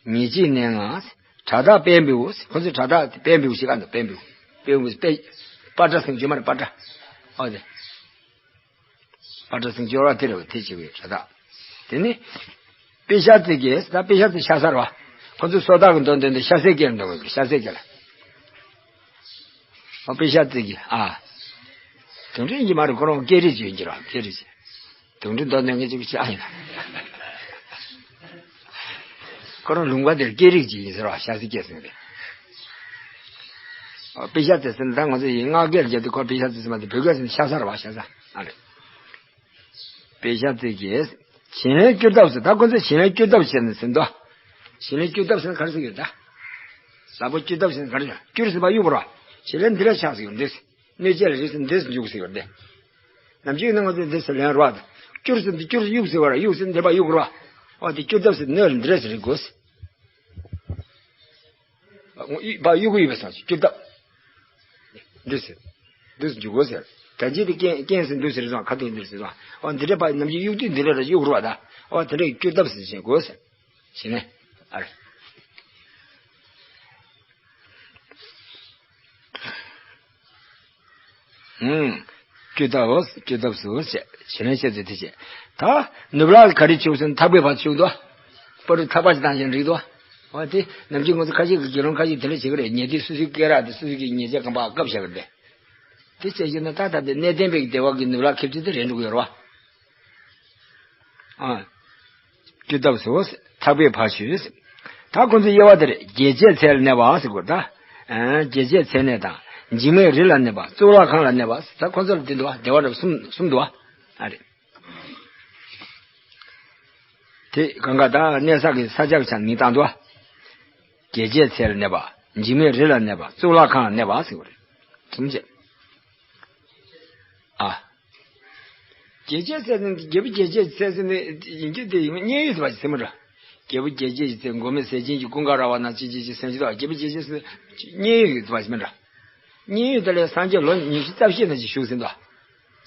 པས། ཉེར་གཅིག་ནས་ལྔ། བྲག་བདག་དཔལ་བེའུ། ཁོ་ཚོས་བྲག་བདག་དཔལ་བེའུ་ཞིག་ག་འདུག་དཔལ་བེའུ། དཔལ་བེའུ་དཔལ། པ་ཏྲ་ཟེར་གྱི་མ་རེད་པ་ཏྲ། ཨོ་དེ། པ་ཏྲ་ཟེར་གྱི་བ་དེ་རེད་བ་དེ་བྱེད་པའི་བྲག་བདག་དེ་ནི། དཔེ་ཤ་ཙིག་གེ་ད་དཔེ་ཤ་ཙིག་ཤ་ཟ་རེད་བ། ཁོ་ཚོས་སོ་ད་གི་མདོ་འདོན་ཏེ་ཤ་ཟས་སྐྱེལ་འདོན་གི་ཤ་ཟས་སྐྱེལ། ཨོ་དཔེ་ཤ་ཙིག་གེ་ཨ། དུང་འདྲེན་གྱི་མ་རེད་ཁོ་རང་སྐད་རིགས་ཅིག་ཡིན་གྱི་རེད་སྐད་རིགས་ཅིག་དུང་འདྲེན་མདོ་འདོན་མཁན་ཅིག་ཅིག་ཨ་ཡིན། ཁོ་རང་ལུང་པ་དེར་སྐད་རིགས་ཅིག་ཡིན་ཟེར་བ་ཤ་ཟས་སྐྱེལ་ཟེར་ནས། ཨོ་དཔེ་ཤ་ཙིག་ཟེར་ན་ད་ང་ཚོ་ཡིན་ངག་སྐད་རྒྱབ་དུས་ཁོ་དཔེ་ཤ་ཙིག་ཟེར་མ་དེ་བོད་སྐད་ཟེར་ན་ཤ་ཟ་རེད་བ་ཤ་ཟ་ཨ་རེད། དཔེ་ཤ་ཙིག་གེ། བྱིན་ལེན་སྐྱུར་སྟབས་སུ་ད་ཁོ་ཚོས་བྱིན་ལེན་སྐྱུར་སྟབས་ཟེར་ནས་ཟིན་ཏོ། བྱིན་ལེན་སྐྱུར་སྟབས་ཟེར་ན་ག་རེ་ཟེར་གི་རེད་ད། ཟ་པོ་སྐྱུར་སྟབས་ཟེར་ན་ག་རེ་ཟེར་སྐྱུར་ཟེར་བ་གཡུག་པ་ར། བྱིན་ལེན་འདི་ལ་ཆགས་ཟེར་གི་འདི། སྣོད་ཆས་ལ་རེག་ཟེར་འདི་འཇུག་ཟེར་གི་འདི། ནམ་རྒྱུན་ནང་ང་ཚོས་འདི་ཟེར་ལེན་ར་བ་དང་། སྐྱུར་ཟེར་འདི་སྐྱུར་གཡུག་ཟེར་བ་ར་གཡུག་ཟེར་འདི་བ་གཡུག་པ་ར། ཨོ་འདི་སྐྱུར་སྟབས་ཟེར་སྣོད་ལ་འདི་རེད་ཟེར་གི་དགོས། ཨ་ཡུག་པ་ཡུག་པ་ཡུག་པའི་སང་སྐྱུར་སྟབས། འདི་ཟེར། འདི་ཟེར་འཇུག་དགོས་ཟེར། ད་ཅི་དེ་རྐྱེན་རྐྱེན་ཟེར་འདི་ཟེར་སང་ཁ་ཐུག་འདི་ཟེར་སང་། ཨོ་འདི་འདྲ་པ་ནམ་རྒྱུན་ཡུག་དུས་འདི་འདྲ་ར་ཡུག་རུ་བ་ད། ཨོ་དེ་འདྲ་སྐྱུར་སྟབས་ཟེར་བྱེད་དགོས་ཟེར། བྱས་ནས། ཨ་རེ། ཨུམ། སྐྱུར་སྟབས་སོ། སྐྱུར་སྟབས་སོ་ཞེས་བྱིན་ལེན་བྱེད་ཚུལ་དེ་བྱས། ད་ནུབ་ལ་ག་རེ་བྱུག་ཟེར་ན་ཐག་པའི་བར་བྱུག་འདུག་པ་རུ་ཐག་པ་ཞིག་བཏང་ཞིང་རིག་འདུག་འོ་དེ་ནམ་རྒྱུན་ང་ཚོ་ཁ་ཤས་ཀྱི་དགེ་སློང་ཁ་ཤས་དེ་འདྲ་བྱེད་ཀྱི་རེད། ཉེ་དུས་སོ་སོའི་སྐེ་རགས་དེ་སོ་སོ་གི་ཉེས་ཆད་གང་པ་བཀབ་བཞག་གི་རེད། དེ་བྱས་ཀྱི་ན་ད་ལྟ་དེ་གནས་བརྟན་པའི་བདེ་བ་གི་ནུབ་ལ་ཁེབས་ཚུལ་དེ་རེད་འགྲོ་གི་ཡོད་རེད་བ། ཨ། སྐྱུར་སྟབས་སོ། ཐག་པའི་བར་ཞུས། ད་ཁོ་ཚོའི་དབྱེ་བ་དེ་རེད། རྒྱལ་བྱེད་ཚལ་ལ་གནས་པ་ཟེར་དགོས་ད། རྒྱལ་བྱེད་ཚལ་གནས་དང་། འཇིགས་མེད་རི་ལ་གནས་པ། གཙུག་ལག་ཁང་ལ་གནས་པ། ད་ཁོ་ཚོ་ལ་དེ་འདུག་བ། བདེ་བ་རབ་གསུམ་གསུམ་འདུག་བ། ཨ་རེད། དེ་གང་ག་ད་གནས་ས་གི་ས་ཆ་གི་ཆ་ནས་མིང་བཏགས་འདུག་བ། རྒྱལ་བྱེད་ཚལ་ལ་གནས་པ། འཇིགས་མེད་རི་ལ་གནས་པ། གཙུག་ལག་ཁང་ལ་གནས་པ་ཟེར་དགོས་རེད། གསུམ་བྱས། ཨ། རྒྱལ་བྱེད་ཚལ་ཟེར་ནི་རྒྱལ་པོ་རྒྱལ་བྱེད་ཚལ་ཟེར་ནི་ཡིན་གྱི་དེ་ཡིན་མཉན་ཡོད་ཟེར་བ་ཞིག་ཟེར་མི་འདྲ། རྒྱལ་པོ་རྒྱལ་བྱེད་ཀྱི་ཚལ་མགོན་མེད་ཟས་སྦྱིན་གྱི་ཀུན་དགའ་ར་བ་ན་ཅི་ཅི་ཅི་ཟེར་གྱི་འདུག་རྒྱལ་པོ་རྒྱལ་བྱེད་ཚལ་མཉན་ཡོད་ཟེར་བ་ཞིག་མི་འདྲ། མཉན་ཡོད་དེ་ལས་སངས་རྒྱས་ལོ་ཉི་ཤུ་རྩ་བཞི་ན་ཅིག་བཞུགས་ཟིན་འདུག་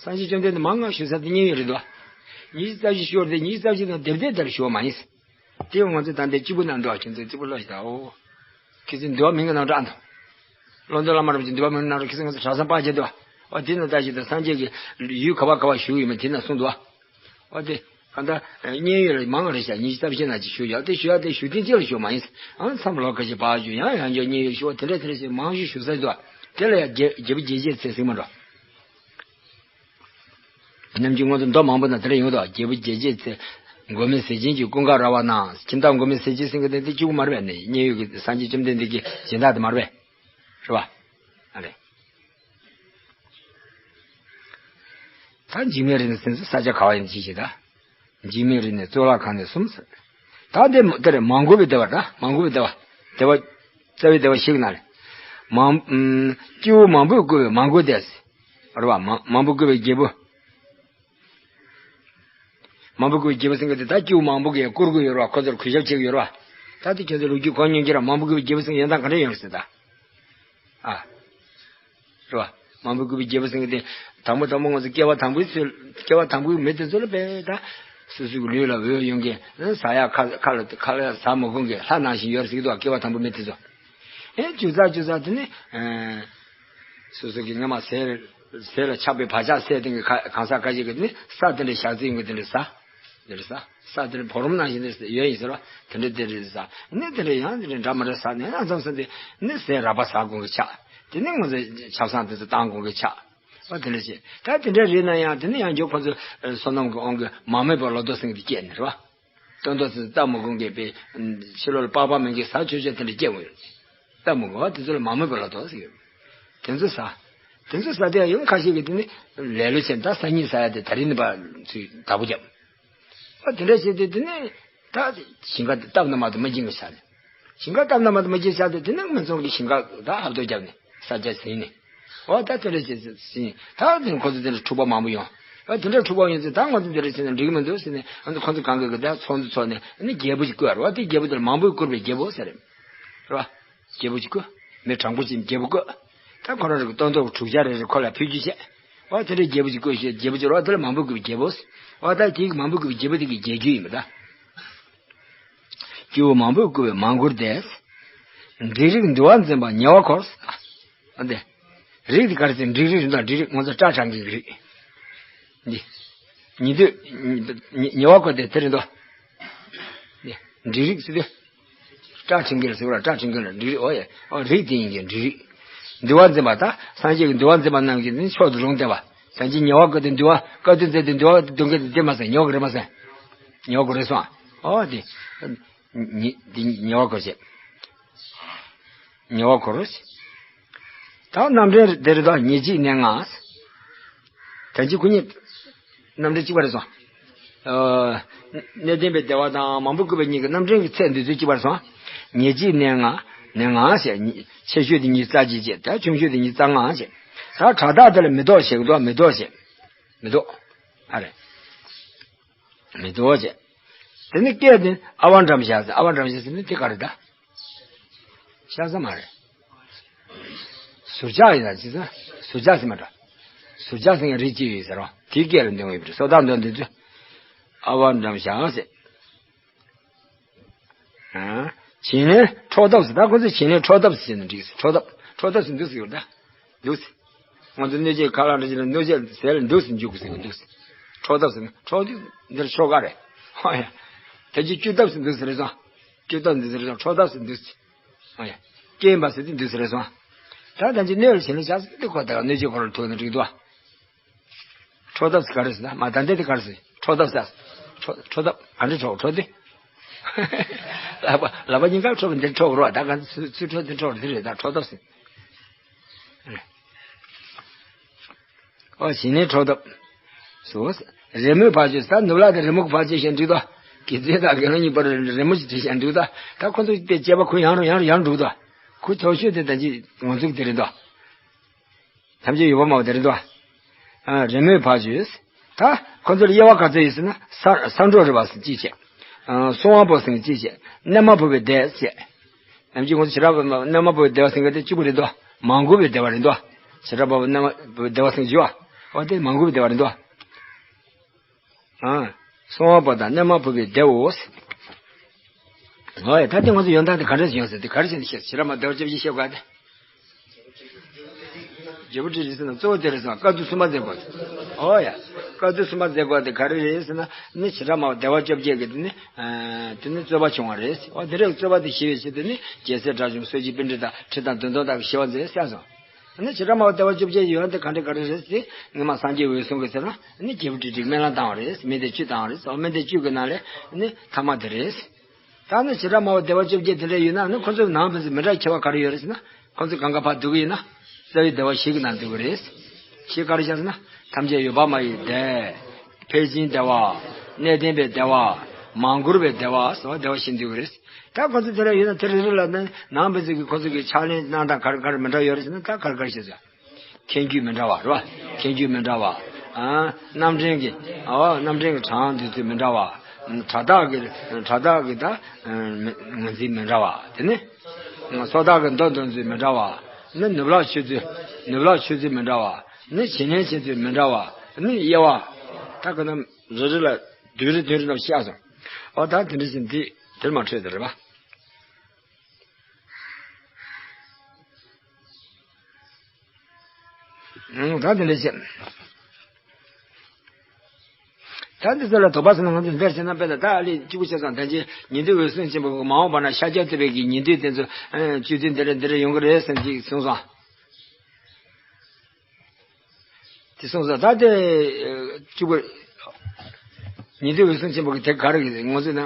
སངས་རྒྱས་བཅོམ་ལྡན་འདས་མང་ང་བཞུགས་ས་དེ་མཉན་ཡོད་རེད་འདུག་ཉི་ཤུ་རྩ་བཞི་བཞུགས་རེད། ཉི་ཤུ་རྩ་བཞི་ནང་སྡེབ་སྡེབ་དེར་བཞུགས་པ་མ་ཡིན། དེ་ཡང་ང་ཚོས་ད་ལྟའི་སྐྱིད་པོ་གནང་འདུག་ཁྱེད་ཚོས་སྐྱིད་པོ་ལོས་ཤིག་ད་འོ། ཁྱེད་ཚོས་འདུལ་བ་མིང་གི་ནང་དྲངས་དང་། བློ་འདོན་བླ་མ་རིན་པོ་ཆེ་འདུལ་བ་མིང་གི་ནང་དྲངས་ཁྱེད་ཚོས་ང་ཚོ་གྲྭ་ཚང་པ་བྱེད་འདུག་ཨོ་དེ་ནང་ལྟ་ཞིག་དང་སངས་རྒྱས་ཀྱི་ཡུལ་ག་བ་ག་བ་བཞུགས་ཡོད་མེད་དེ་ནང་གསུངས་འདུག་ཨོ་དེ་གང་ལྟར་མཉན་ཡོད་ལ་མང་རེད་ཤག་ཉི་ཤུ་རྩ་བཞི་ན་ཅིག་བཞུགས་ཡག་དེ་བཞུགས་ཡག་དེ་བཞུགས་ཐེངས་གཅིག་ལ་བཞུགས་མ་ཡིན། ཨང་མཚམས་ལོ་ཁ་ཤས་བར་བཞུགས་ཡང་ཡང་བསྐྱར་མཉན་ཡོད་བཞུགས་དེ་འདྲ་དེ་འདྲ་ཞིག་མང་ཤོས་བཞུགས་ས་འདུག་དེ་ལ་ཡང་རྒྱལ་རྒྱལ་པོ་རྒྱལ་བྱེད་ཚལ་ཟེར་མ་འགྲོ། ནམ་རྒྱུན་ང་ཚོ་མདོ་མང་པོ་ན་དེ་འདྲ་ཡོང་དོ། རྒྱལ་པོ་རྒྱལ་བྱེད་ཚལ་མགོན་མེད་ཟས་སྦྱིན་གྱི་ཀུན་དགའ་ར་བ་ན་ཁྱིམ་བདག་མགོན་མེད་ཟས་སྦྱིན་ཟེར་མཁན་དེ་འདི་གཅིག་པུ་མ་རེད་པས། ནི་མཉན་ཡོད་ཀྱི་སངས་རྒྱས་བཅོམ་ལྡན་འདས་ཀྱི་སྦྱིན་བདག་དེ་མ་རེད་པས། རེད་བ། ཨ་རེད། ད་འཇིགས་མེད་རི་ནས་ཟིན་ཚེ་ས་ཆ་ག་བ་ཡིན་ཅི་ཞེས་ད། འཇིགས་མེད་རི་ནས་གཙུག་ལག་ཁང་ནས་གསུམ་ཟེར། ད་འདི་དེ་རེད། མ་འགུལ་བའི་བདེ་བ་ད་མ་འགུལ་བའི་བདེ་བ། བདེ་བ། རྩ་བའི་བདེ་བ་ཞིག་ན་རེད། མ་ཨུམ། སྐྱེ་བོ་མང་པོས་བསྐོར་བའི་མ་འགུལ་བདེ། རེད་བ། མ་མང་པོས་བསྐོར་བའི་རྒྱལ་པོ། མང་པོས་བསྐོར་བའི་རྒྱལ་པོ་ཟེར་མཁན་དེ་ད་སྐྱེ་བོ་མང་པོ་གིས་བསྐོར་གྱི་ཡོད་རེད་བ། ཁོ་ཚོར་གུས་ཞབས་བྱེད་ཀྱི་ཡོད་རེད་བ། ད་དེ་ཁྱོད་ཚོ་ལོ་རྒྱུས་གོ་མྱོང་གི་རེད། མང་པོས་བསྐོར་བའི་རྒྱལ་པོ་ཟེར་མཁན་ཡོན་ཏན་ག་འདྲ་ཡོང་གི་ཟེར་ད། ཨ། རེད་བ། མང་པོས་བསྐོར་བའི་རྒྱལ་པོ་ཟེར་མཁན་དེ་དང་པོ་དང་པོ་ང་ཚོ་སྐྱེ་བ་དང་པོའི་ཚུལ་སྐྱེ་བ་དང་པོའི་མི་དེ་ཚོ་ལ་དཔེ་ད། སོ་སོའི་ལུས་ལ་འོད་ཡོང་གི་ཟ་ཡག་ཁ་ཁ་ལ་ཁ་ལ་ཟ་མ་དགོས་མཁན་ལྷ་ནང་བཞིན་ཡོད་ཟེར་གྱི་འདུག་སྐྱེ་བ་དང་པོའི་མི་དེ་ཚོ། ཨེ་ཇུ་ཙག་ཇུ་ཙག་དེ་ནི། སོ་སོ་གི་སྔ་མ་ཟས་ཟས་ལ་ཆགས་པའི་བག་ཆགས་སད་སྟེང་གི་གང་ཟག་ཁ་ཤས་ཀྱིས་ནི་ས་དེ་འདྲ་ཞག་རྩི་ཡོང་གི་དེ་འདྲ་ཟ། དེ་འདྲ་ཟ། ས་དེ་འདྲ་བུ་རམ་ནང་བཞིན་དེ་ཡོད་ཡིན་ཟེར་བ། དེ་འདྲ་དེ་འདྲ་ཟ། ནི་དེ་འདྲ་ཡང་དེ་འདྲ་འདྲ་མི་འདྲ་ཟ་ནས་ཨ་མཚམས་མཚམས་དེ་ནི་ཟས་རགས་པ་ཟ་དགོས་ཀྱི་ཆགས། དེ་ནི་ང་ཚོ་ཆབ་གསང་དེ་ཚོ་བཏང་དགོས་ཀྱི་ཆགས། ཨ་དེ་འདྲ་བྱས། ད་དེ་འདྲ་རེད་ན་ཡང་དེ་ནི་ཡང་མགྱོགས་ཁོ་ཚོ་ཨ་བསོད་ནམས་ཀྱི་དབང་གིས་མ་རྨོས་པའི་ལོ་ཏོག་ཟེར་མཁན་དེ་སྐྱེས་ནས་རེད་བ། སྟོན་ཏོག་ཟེར་སྟབས་མ་བསྒོམ་མཁན་པའི་ཕྱི་ལོགས་ལ་པགས་པ་མེད་མཁན་ཟ་ཆོག་ཆོག་དེ་འདྲ་སྐྱེས་འོང་ཡོད། སྟབས་མ་བསྒོམ་པ་དེ་ཚོ་ལ་མ་རྨོས་པའི་ལོ་ཏོག་ཟེར་གྱི་ཡོད། དེ་ཚོ་ཟ། དེ་ཚོ་ཟ་དེ་ཡང་ཡུམ་ཁ་ཤས་ཀྱིས་དེ་ནི་ལེ་ལོ་བྱས་ད་སང་ཉིན་ཟ་ཡ་དེ་ད་རིང་ནི་པ་ཚོས་བདག་པོ་བརྒྱབ། ཨ་དེ་འདྲ་བྱས་ཏེ་དེ་ནས་ད་ཞིང་ཁ་དེ་སྟབས་ན་མ་དུ་མ་སྦྱིན་གི་ཤག་ནས། ཞིང་ཁ་སྟབས་ན་མ་དུ་མ་སྦྱིན་ཤག་དེ་དེ་ནས་སྨད་འཚོང་གི་ཞིང་ཁ་ད་ཧབ་ཐོབ་བརྒྱབ་ནས་ས་ཆ་ཟིན་ནས། འོ་ད་དེ་འདྲ་བྱས་ཟིན་ད་དེ་ཁོ་ཚོ་དེ་འདྲ་འཁྲུག་པ་མང་པོ་ཡོང་། ཨ་དེ་འདྲ་འཁྲུག་པ་ཡོང་ཚེ་ད་ང་ཚོ་དེ་འདྲ་བྱས་ན་འགྲིག་གི་མི་འདུག་ཟེར་ནས་ང་ཚོ་ཁོ་ཚོ་གང་གི་གི་ད་ཚོགས་འདུ་ཚོགས་ནས་ཨ་ནི་རྒྱལ་པོ་ཞིག་བསྐོས་ར་བ། དེ་རྒྱལ་པོ་དེ་ལ་མང་པོས་བཀུར་བའི་རྒྱལ་པོ་ཟེར་རེད། རེད་བ། རྒྱལ་པོ་ཅིག་བསྐོས། མི་དྲང་པོ་ཅིག་རྒྱལ་པོ་བསྐོས། ད་ཁོ་རང་རང་གི་སྟོན་ཐོག་གི་དྲུག་ཆ་རེ་རེ་ཁོ་ལ་ཕུལ་རྒྱུ་བྱས། འོ་དེ་འདྲའི་རྒྱལ་པོ་ཅིག་བསྐོས་ཤིག་རྒྱལ་པོ་ཅིག་རོགས་དེ་ལ་མང་པོས་བསྐོས་པའི་རྒྱལ་པོ། འོ་ད་དེ་གི་མང་པོས་བསྐོས་པའི་རྒྱལ་པོ་དེ་གི་རྒྱལ་རྒྱུད་ཡིན་པ་ད། སྐྱེ་བོ་མང་པོས་བསྐོས་པའི་མང་བཀུར་དེས། འབྲིང་རིགས་འདུལ་བ་འཛིན་པ་ཉེ་བར་འཁོར། འོ་དེ། རིགས་དེ་ག་རེ་ཟེར། འབྲིང་རིགས་རིགས་དང་འབྲིང་རིགས་ང་ཚོ་སྐྲ་བྲེགས་མཁན་གྱི་རིགས། འདི། ཉེ་དུ། ཉེ་བར་འཁོར་དེ་དེ་རེད་འདུག་འདི། འབྲིང་རིགས་ཟེར་དུས། སྐྲ་བྲེགས་མཁན་ལ་ཟེར་བ་ལ་སྐྲ་བྲེགས་མཁན་ལ་འབྲིང་རིགས། འོ་ཡ། འོ་རིགས་དེ་ཡིན་གྱི་འབྲིང་རིགས། འདུལ་བ་འཛིན་པ་ད་སངས་རྒྱས་ཀྱི་འདུལ་བ་འཛིན་པ་རྣམས་ཀྱི་ནི་མཆོག་ཏུ་རུང་སྟེ་བ། ད་ཅི་ཉེ་བར་འཁོར་དེ་འདུལ་བ་བཀའ་བསྡུ་མཛད་དེ་འདུལ་བ་འདོན་མཁན་དེ་དེ་མ་ཟད་ཉེ་བར་འཁོར་རེད་མ་ཟད། ཉེ་བར་འཁོར་རེད་སོང་། འོ་དེ། ཉེ་དེ་ཉེ་བར་འཁོར་བྱས། ཉེ་བར་འཁོར། ད་རྣམ་འདྲེན་དེ་རེད་དོ། ཉེ་གཅིག་གནས་ལྔ། ད་ཅི་ཁོ་གཉིས། རྣམ་འདྲེན་གཅིག་པ་རེད་སོང་། ཨ། གནས་བརྟན་པའི་བདེ་བ་དང་མང་པོས་བསྐོས་པའི་གཉིས་ཀྱི་རྣམ་འདྲེན་གྱི་ཚད་འདོད་ཚུལ་གཅིག་པ་རེད་སོང་། ཉེ་གཅིག་གནས་ལྔ། གནས་ལྔ་ཞེས་ཆེ་ཤོས་དེ་ཉི་ཤུ་རྩ་གཅིག་བྱས། ད་ཆུང་ཤོས་དེ་ཉི་ཤུ་རྩ་ལྔ་བྱས། ད་བྲག་དག་དེ་ལ་མེ་ཏོག་ཞེས་འདུག་མེ་ཏོག་ཞེས། མེ་ཏོག་ཨ་རེ། མེ་ཏོག་བྱས། དེ་ནི་སྐད་དེ་ཨ་བ་འགྲམ་ཞག་ཟེར། ཨ་བ་འགྲམ་ཞག་ཟེར་ནི་དེ་ག་རེ་ད། ཤ་ཟ་མ་རེད། ཟུར་ཆག་ཡིན་ན་ཅི་ཟེར། ཟུར་ཆག་ཟེར་མ་འགྲོ། ཟུར་ཆག་ཟེར་མཁན་རིགས་གཅིག་ཡོད་ཟེར་རོ། དེའི་སྐད་ལ་འདོན་གྱི་ཡོད་པ་རེད། སོ་ཐར་འདོན་འདོན་ཚུལ། ཨ་བ་འགྲམ་ཞག་ཟེར། ཨ། བྱིན་ལེན་འཕྲོག་ཐབས་ཟེར། ད་ཁོ་ཚོས་བྱིན་ལེན་འཕྲོག་ཐབས་ཟེར་ན་འགྲིག་ཟེར། འཕྲོག་ཐབས། འཕྲོག་ཐབས་ཟེར་འདུག་ཟེར་གྱི་ཡོད་ད། འདུག་ཟེར། ང་ཚོ་གནོད་བྱེད་ཁ་ལག་འདྲ་ཅིག་ལ་གནོད་བྱེད་ཟས་ལ་འདུག་ཟེར་འཇུག་གི་ཟེར་གྱི་འདུག་ཟེར། འཕྲོག་ཐབས་ཟེར་ན་འཕྲོག་དུས་འདིར་འཕྲོག་ག་རེད། ཨོ་ཡ། ད་ཅི་སྐྱུར་ཐབས་ཟེར་འདུག་ཟེར་རེད་སོང་། སྐྱུར་ཐབས་འདུག་ཟེར་རེད་སོང་། འཕྲོག་ཐབས་ཟེར་འདུག་ཟེར། ཨོ་ཡ། སྐྱེན་པ་ཟེར་དུས་འདུག་ཟེར་རེད་སོང་། ད་ད་ཅི་གནོད་ལ་བྱིན་ལེན་བྱ་ཟེར་དུས་ཁོ་ད་ག་གནོད་བྱེད་ཁོ་རང་ཐུག་ན་འགྲིག་འདུག་ཨ། འཕྲོག་ཐབས་ཟེར་ག་རེ་ཟེར་ན། མ་ད་འདི་དེ་ག་རེ་ཟེར། འཕྲོག་ཐབས་ཟེར། འཕྲོག་འཕྲོག་ཐབས་ག་འདྲ་འཕྲོག་འཕྲོག་དེ། ལག་པ་ལག་པ་གཉིས་ཀ་འཕྲོག་པ་འདིར་འཕྲོག་རོགས། ད་ག་ཚུར་ཚུར་འཕྲོག་འདིར་འཕྲོག་འདི་རེད། ད་འཕྲོག་ཐབས་ཟེར། ཨོ་བྱིན་ནས་འཕྲོག་ཐབས། སོ། རེ་མོས་བར་ཆད་ཟེར། ད་ནུབ་ལ་དེ་རེ་མོས་བར་ཆད་བྱས་འགྲིག་དོ། དགེ་ཚུལ་དང་དགེ་སློང་གཉིས་བར་རེ་མོ་ཞིག་བྱས་བྱས་འགྲིག་དོ། ད་ཁོ་ཚོ་དེ་སྐྱེས་པ་ཁོ་ཡང་རུ་ཡང་རུ་ཡང་འགྲོ་གི་འདུག་ཁོ་ཐོག་ཤོས་དེ་ད་ཅི་ང་ཚོ་གི་དེ་རེད་དོ། ཐམས་ཅད་ཡོད་པ་མ་བ་དེ་རེད་དོ། ཨ། རེ་མོས་བར་ཆད། ད་ཁོ་ཚོ་ལ་དབྱེ་བ་ག་ཚོད་ཡོད་ཟེར་ན། ས་ས་འབྲོག་རེད་པ་ཟེར་གཅིག་བྱས། ཨ། སྲུང་བ་པོ་ཟེར་གཅིག་བྱས། གནས་མ་བབས་པའི་སྡེ་བྱས། ནམ་རྒྱུན་ཁོང་ཚོ་བྱེ་བྲག་པ་གནས་མ་བབས་པའི་སྡེ་བ་ཟེར་མཁན་དེ་གཅིག་པུ་རེད་དོ། མང་པོ་པའི་སྡེ་བ་རེད་དོ། བྱེ་བྲག་པ་གནས་མ་བབས་པའི་སྡེ་བ་ཟེར་གྱི་ཡོད་པ། འོ་དེ་མང་པོ་པའི་སྡེ་བ་རེད་དོ། ཨ། སྲུང་བ་པོ་དང་གནས་མ་བབས་པའི་སྡེའོ། ཨོ་ཡ། ད་ལྟ་ང་ཚོ་ཡོན་བདག་དེ་ག་འདྲ་ཞིག་ཡོང་ཟེར་དུས་ག་རེ་བྱས་ནས་བཤད། བྱེ་བྲག་སྨྲ་བ་སྡེ་པ་བཅོ་བརྒྱད་བཤད་དགོས་ཏེ། རྒྱལ་པོ་ཁྲི་རིགས་ཟེར་ན་གཙོ་བོ་དེ་རེད་ཟེར་ན་བཀའ་བསྡུ་གསུམ་པ་མཛད་དགོས་ཏེ། ཨོ་ཡ། བཀའ་བསྡུ་གསུམ་པ་མཛད་དགོས་ཏེ་ག་རེ་རེད་ཟེར་ན་ནི་བྱེ་བྲག་སྨྲ་བ་སྡེ་པ་བཅོ་བརྒྱད་ཀྱི་དེ་ནི། ཨ། དེ་ནི་རྩོད་པ་བྱུང་བ་རེད། ཨོ་དེ་འདྲའི་རྩོད་པ་དེ་ཞི་བའི་ཆེད་དུ་ནི་རྒྱལ་སྲས་དགྲ་བཅོམ་སོགས་ཀྱི་པཎྜི་ཏ་ཁྲི་དང་བདུན་སྟོང་དག་གིས་ཞི་བ་མཛད་བསགས་སོང་། ནི་བྱེ་བྲག་སྨྲ་བ་སྡེ་པ་བཅོ་བརྒྱད་ཡོན་ཏན་ག་འདྲ་ག་འདྲ་རེད་ཟེར། སྔོན་མ་སངས་རྒྱས་འོད་སྲུང་གིས་ཟེར་ན་ནི་རྒྱལ་པོ་ཁྲི་རིགས་སྨོན་ལམ་བཏང་བ་རེད། སྨན་སྡེ་བཅུ་བཏང་བ་རེད། སྨན་སྡེ་བཅུ་གི་ནང་ལས་ནི་ཐ་མ་དེ་རེད། ད་ནི་བྱེ་བྲག་སྨྲ་བ་སྡེ་པ་བཅོ་བརྒྱད་དེ་འདྲ་ཡོད་ན་ནི་ཁོ་ཚོའི་ནང་ཕན་ཚུན་མི་འདྲ་ཁྱད་པར་ག་རེ་ཡོད་རེད་ཟེར་ན། ཁོ་ཚོ་གང་ག་ཕར་འདུག་གི་ཡིན་ན་རྩ་བའི་སྡེ་པ་བཞི་གི་ནང་འདུག་གི་རེད། ཞེས་ག་རེ་བྱས་ཟེར་ན། ཐམས་ཅད་ཡོད་པར་སྨྲ་བའི་སྡེ། ཕལ་ཆེན་སྡེ་པ། གནས་བརྟན་པའི་སྡེ་པ། མང་བཀུར་བའི་སྡེ་པ་ཟེར་བ་སྡེ་པ་བཞི་འདུས་ཀྱི་རེད། ད་ཁོ་ཚོ་དེ་འདྲ་ཡོད་ན་དེ་རེ་རེ་ལ་ནི་ནང་ཕན་ཚུན་གྱི་ཁོ་ཚོ་གི་ཕྱག་ལེན་གནང་སྟངས་ག་རེ་ག་རེ་མི་འདྲ་ཡོད་རེད་ཟེར་ན། ད་ག་རེ་ག་རེ་བཤད་ཟེར། མཁྱེན་རྒྱུད་མི་འདྲ་བ་རེད་བ། མཁྱེན་རྒྱུད་མི་འདྲ་བ། ཨ། རྣམ་འདྲེན་གྱི། ཨོ། རྣམ་འདྲེན་གྱི་གྲངས་འདུས་ཚུལ་མི་འདྲ་བ། བྲག་དག་གི། བྲག་དག་གི་ད་ངོས་འཛིན་མི་འདྲ་བ། དེ་ནི། སོ་ཐར་གྱི་མདོ་འདོན་ཚུལ་མི་འདྲ་བ། ནི་ནུབ་ལ་ཆོས་ཚུལ། ནུབ་ལ་ཆོས་ཚུལ་མི་འདྲ་བ། ནི་བྱིན་ལེན་བྱེད་ཚུལ་མི་འདྲ་བ། ནི་དབྱེ་བ། ད་ག་ནམ་རེ་རེ་ལ་བདུན་རེ་བདུན་རེ་རྣམས་བཤད་སོང་། ཨོ་ད་དེ་འདྲ་ཞིག་འདི་དེར་མ་འཕྲོད་དེ་རེད་པ། ཨང་། ད་དེ་འདྲ་བྱས། ད་འདི་ཚོ་ལ་དོགས་པ་ཟེར་ན་ང་ཚོས་འདིར་བྱས་ན་དཔེ་ལ་ད་ཨ་ལས་གཅིག་པུ་བྱས་ཙང་། ད་ཅི་ཉན་ཐོས་འོད་སྲུང་ཆེན་པོ་གིས་མ་འོངས་པ་ན་ཤཱཀྱ་ཐུབ་པའི་གི་ཉན་ཐོས་དེ་ཚོ་ཨ་སྤྱོད་ཚུལ་འདི་འདྲ་འདི་འདྲ་ཡོང་གི་རེད་ཟེར་ཅིག་གསུངས་སོང་། དེ་སོང་ཙང་ད་དེ་གཅིག་པ་ཉན་ཐོས་འོད་སྲུང་ཆེན་པོ་གི་དེ་ག་རེ་གི་ང་ཚོ་ན་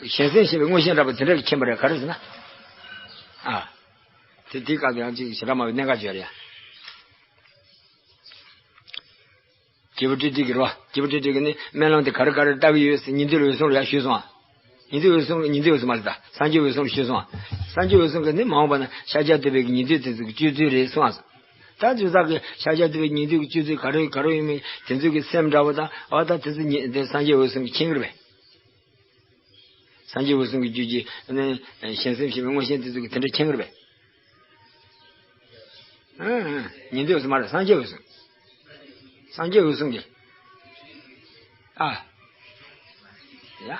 གཞན་སེམས་ཤེས་པའི་མངོན་ཤེས་འདྲ་པོ་དེ་འདྲ་གི་མཁྱེན་པ་རེད། ག་རེ་ཟེར་ན། ཨ། དེ་དེའི་སྐབས་དུ་ཡང་གཅིག་ཞེ་དྲག་མ་བའི་གནད་འགག་བརྗོད་རེད་ཡ། རྒྱལ་པོ་ཏྲི་ཏྲི་གི་རོ། རྒྱལ་པོ་ཏྲི་ཏྲི་གི་ནི་སྨོན་ལམ་དེ་ག་རེ་ག་རེ་བཏབ་ཀྱི་ཡོད་ཟེར་ཉན་ཐོས་འོད་སྲུང་ལ་ཡང་ཞུས་སོང་ཨ། ཉན་ཐོས་འོད་སྲུང་ཉན་ཐོས་འོད་སྲུང་མ་རེད་ད། སངས་རྒྱས་འོད་སྲུང་ལ་ཞུས་སོང་ཨ། སངས་རྒྱས་འོད་སྲུང་གི་ནི་མ་འོངས་པ་ན་ཤཱཀྱ་ཐུབ་པའི་གི་ཉན་ཐོས་དེ་ཚོ་གི་སྤྱོད་ཚུལ་རེད་གསུངས་ཨ། ད་དུས་ཚོད་ཀྱི་ཤཱཀྱ་ཐུབ་པའི་ཉན་ཐོས་ཀྱི་སྤྱོད་ཚུལ་ག་རེ་ག་རེ་ཡིན་མིན་དེ་ཚོ་གི་སེམས་འདྲ་བོ་དང་ཨ་ད་དེ་ཚོ་ཉན་དེ་སངས་རྒྱས་འོད་སྲུང་གིས་མཁྱེན་གྱི་རེད་པས། སངས་རྒྱས་འོད་སྲུང་གི་རྒྱུད་ཀྱི་ནི་གཞན་སེམས་ཤེས་པའི་མངོན་ཤེས་དེ་ཚོ་གི་དེ་འདྲ་མཁྱེན་གྱི་རེད་པས། ཨང་ཨང་། ཉན་ཐོས་འོད་སྲུང་མ་རེད། སངས་རྒྱས་འོད་སྲུང་། སངས་རྒྱས་འོད་སྲུང་གིས། ཨ། ཡ།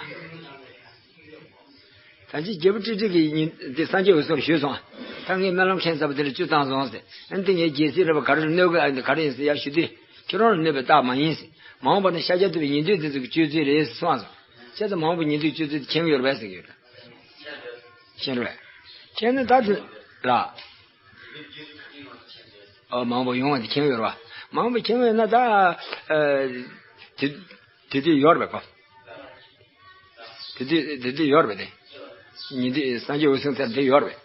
ད་ཅི་རྒྱལ་པོ་ཏྲི་ཏྲི་གིས་ཉིན་དེ་སངས་རྒྱས་འོད་སྲུང་ལ་ཞུས་སོང་། ད་ངས་སྨོན་ལམ་མཁན་ཚ་པོ་དེ་ལ་བཅུ་བཏང་སོང་ཟེར། ཨ་ནི་དེ་ངའི་རྒྱལ་སྲིད་རེད་པ་ག་རེ་གནོད་གི་ཨ་ནི་ག་རེ་ཡིན་ཟེར་ཡ་ཞུ་དུས་ཁྱེད་རང་ལ་གནོད་པའི་རྟགས་མ་ཡིན་ཟེར། མ་འོངས་པ་ན་ཤཱཀྱ་ཐུབ་པའི་ཉན་ཐོས་དེ་ཚོ་གི་སྤྱོད་ཚུལ་རེད་ཟེར་གསུངས་སོང་། བྱས་ཙང་མ་འོངས་པའི་ཉན་ཐོས་སྤྱོད་ཚུལ་དེ་མཁྱེན་གི་ཡོད་རེད་པས་ཟེར་གི་ཡོད་རེད། མཁྱེན་རེད། མཁྱེན་ནི་ད་དེ་ལ། ཨ་མང་པོ་ཡོང་བ་དེ་མཁྱེན་ཡོད་རེད་པ། མང་པོ་མཁྱེན་ཡོད་ན་ད། ཨ། དེ་དེ་དུས་ཡོད་རེད་པ། དེ་དུས་དེ་དུས་ཡོད་རེད་པ་དེ། ཉན་ཐོས་སངས་རྒྱས་འོད་སྲུང་ཚར་དེ་ཡོད་རེད་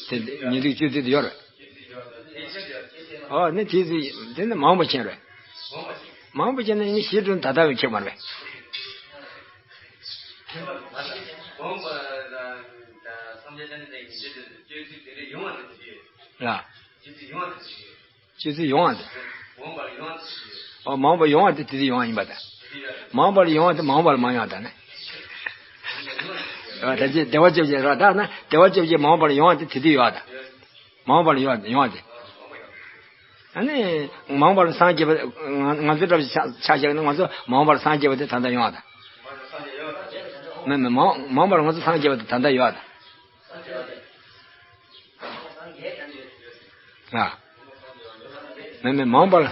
པ། དེ་ཉན་ཐོས་སྤྱོད་ཚུལ་དེ་ཡོད་རེད་པ། ཨ་ནི་དེ་དེ་ནི་མང་པོ་མཁྱེན་རེད། མང་པོ་མཁྱེན་ན་ནི་ཞི་ཁྲོ་ད་ལྟ་བས་མཁྱེན་མ་རེད་པ། ཡ། སྤྱོད་ཚུལ་ཡོང་བ་དེ། ཨོ་མ་འོངས་པར་ཡོང་བ་དེ་དེ་དུས་ཡོང་བ་ཡིན་པ་དང་། མ་འོངས་པར་ཡོང་བ་དེ་མ་འོངས་པར་མ་ཡོང་བ་དང་ནི། ཨ་ད་ཅི་བདེ་བ་བཅོ་བརྒྱད་ར་ད་ན་བདེ་བ་བཅོ་བརྒྱད་མ་འོངས་པར་ཡོང་བ་དེ་དེ་དུས་ཡོང་བ་དང་། མ་འོངས་པར་ཡོང་ཡོང་བ་དེ། ཨ་ནི་མ་འོངས་པར་སངས་རྒྱས་པ་ང་ང་ཚོ་འདྲ་བ་ཆ་ཆ་བཞག་ན་ང་ཚོ་མ་འོངས་པར་སངས་རྒྱས་པ་དེ་ད་ལྟ་ཡོང་བ་དང་། མེད་མེད་མ་འོངས་མ་འོངས་པར་ང་ཚོ་སངས་རྒྱས་པ་དེ་ད་ལྟ་ཡོང་བ་དང་། ཨ། མེད་མེད་མ་འོངས་པ་ལ།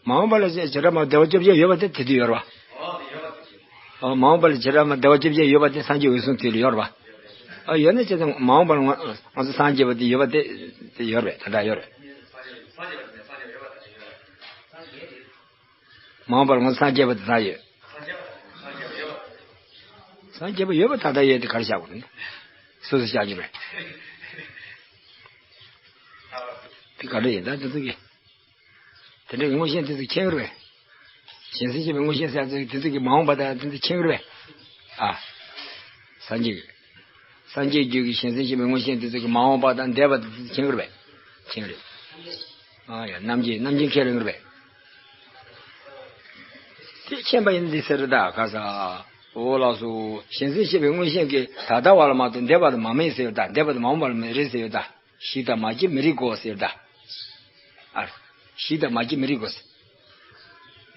མ་འོངས་པ་ལ་བྱེ་བྲག་སྨྲ་བདེ་བ་བཅོ་བརྒྱད་ཡོད་པ་དེ་དེ་དུས་ཡོད་རེད་པ། ཨ་མ་འོངས་པ་ལ་བྱེ་བྲག་སྨྲ་བདེ་བ་བཅོ་བརྒྱད་ཡོད་པ་དེ་སངས་རྒྱས་འོད་སྲུང་དུས་ལ་ཡོད་རེད་པ། ཨ་ཡོད་ན་བྱས་ཙང་མ་འོངས་པ་ལ་ང་ང་ཚོ་སངས་རྒྱས་པ་དེ་ཡོད་པ་དེ་དེ་ཡོད་རེད། ད་ལྟ་ཡོད་རེད། མ་འོངས་པར་ང་སངས་རྒྱས་པ་དེ་ད་ཡོད། སངས་རྒྱས་པ་ཡོད་པ་ད་ལྟ་ཡོད་དེ་ག་རེ་བཞག་དགོས་རེད། སོ་སོ་བཞག་རྒྱུ་རེད། དེ་ག་འདྲ་ཡིན་ད་དེ་ཚོ་གི། དེ་འདྲའི་མངོན་ཤེས་དེ་ཚོ་མཁྱེན་གི་རེད། གཞན་སེམས་ཤེས་པའི་མངོན་ཤེས་ཟེར་ཚོ་དེ་ཚོ་གི་མ་འོངས་པ་དང་དེ་ཚོ་མཁྱེན་གི་རེད། ཨ། སངས་རྒྱས་ཀྱི། སངས་རྒྱས་རྒྱུད་ཀྱི་གཞན་སེམས་ཤེས་པའི་མངོན་ཤེས་དེ་ཚོ་གི་མ་འོངས་པ་དང་འདས་པ་དེ་ཚོ་མཁྱེན་གི་རེད། མཁྱེན་གི་རེད། ཨ་ཡ་རྣམ་མཁྱེན་རྣམ་མཁྱེན་མཁྱེན་རེད་གི་རེད། དེ་མཁྱེན་པ་ཡིན་འདི་ཟེར་ད་ག་ས། འོ་ལགས་སོ། གཞན་སེམས་ཤེས་པའི་མངོན་ཤེས་ཀྱིས་ད་ལྟ་བ་ལ་མ་གཏོགས་འདས་པ་ལ་མ་མེད་ཟེར་ཡོད་ད། འདས་པ་དང་མ་འོངས་པ་ལ་མེད་རེད་ཟེར་ཡོད་ད། ཞིག་དང་མ་སྐྱེས་མི་རིགས་གོ་ཟེར་ཡོད་ད། ཨ། ཞིག་དང་མ་སྐྱེས་མི་རིགས་གོ་ཟེར།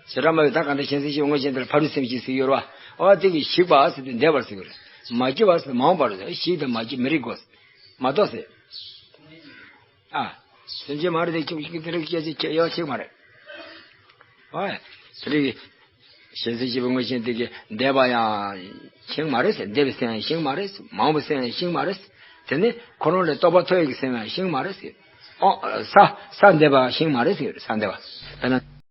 བྱེ་བྲག་སྨྲ་བས་ད་གང་ལྟར་གཞན་སེམས་ཤེས་པའི་མངོན་ཤེས་དེ་ལ་ཕ་རོལ་སེམས་བསྐྱེད་ཟེར་གྱི་ཡོད་རེད་པ། འོ་དེ་གིས་ཞིག་པ་ཟེར་དུས་འདས་པར་ཟེར་གྱི་རེད། མ་སྐྱེས་པ་ཟེར་དུས་མ་འོངས་པར་ཟེར། ཞིག་དང་མ་སྐྱེས་མི་རིགས་གོ་ཟེར། མ་གཏོགས་ཟེར། ཨ། སེམས་ཅན་མ་རེད་དེ་ཁྱོད་ཀྱིས་དེ་འདྲ་སྐད་ཆ་ཁྱེད་ཡག་ཆེ་མ་རེད། ཨ། དེ་རིགས་གཞན་སེམས་ཤེས་པའི་མངོན་ཤེས་དེ་གིས་འདས་པ་ཡང་མཁྱེན་མ་རེད་ཟེར། འདས་པའི་སེམས་ཡང་ཤེས་མ་རེད་ཟེར། མ་འོངས་པའི་སེམས་ཡང་ཤེས་མ་རེད་ཟེར། དེ་ནས་ཁོ་རང་ལས་རྟོགས་པ་ཐོབ་ཡག་གི་སེམས་ཡང་ཤེས་མ་རེད་ཟེར། ཨོ། ས་ས་འདས་པ་ཤེས་མ་རེད་ཟེར། ས་འདས་པ། དཔེར་ན།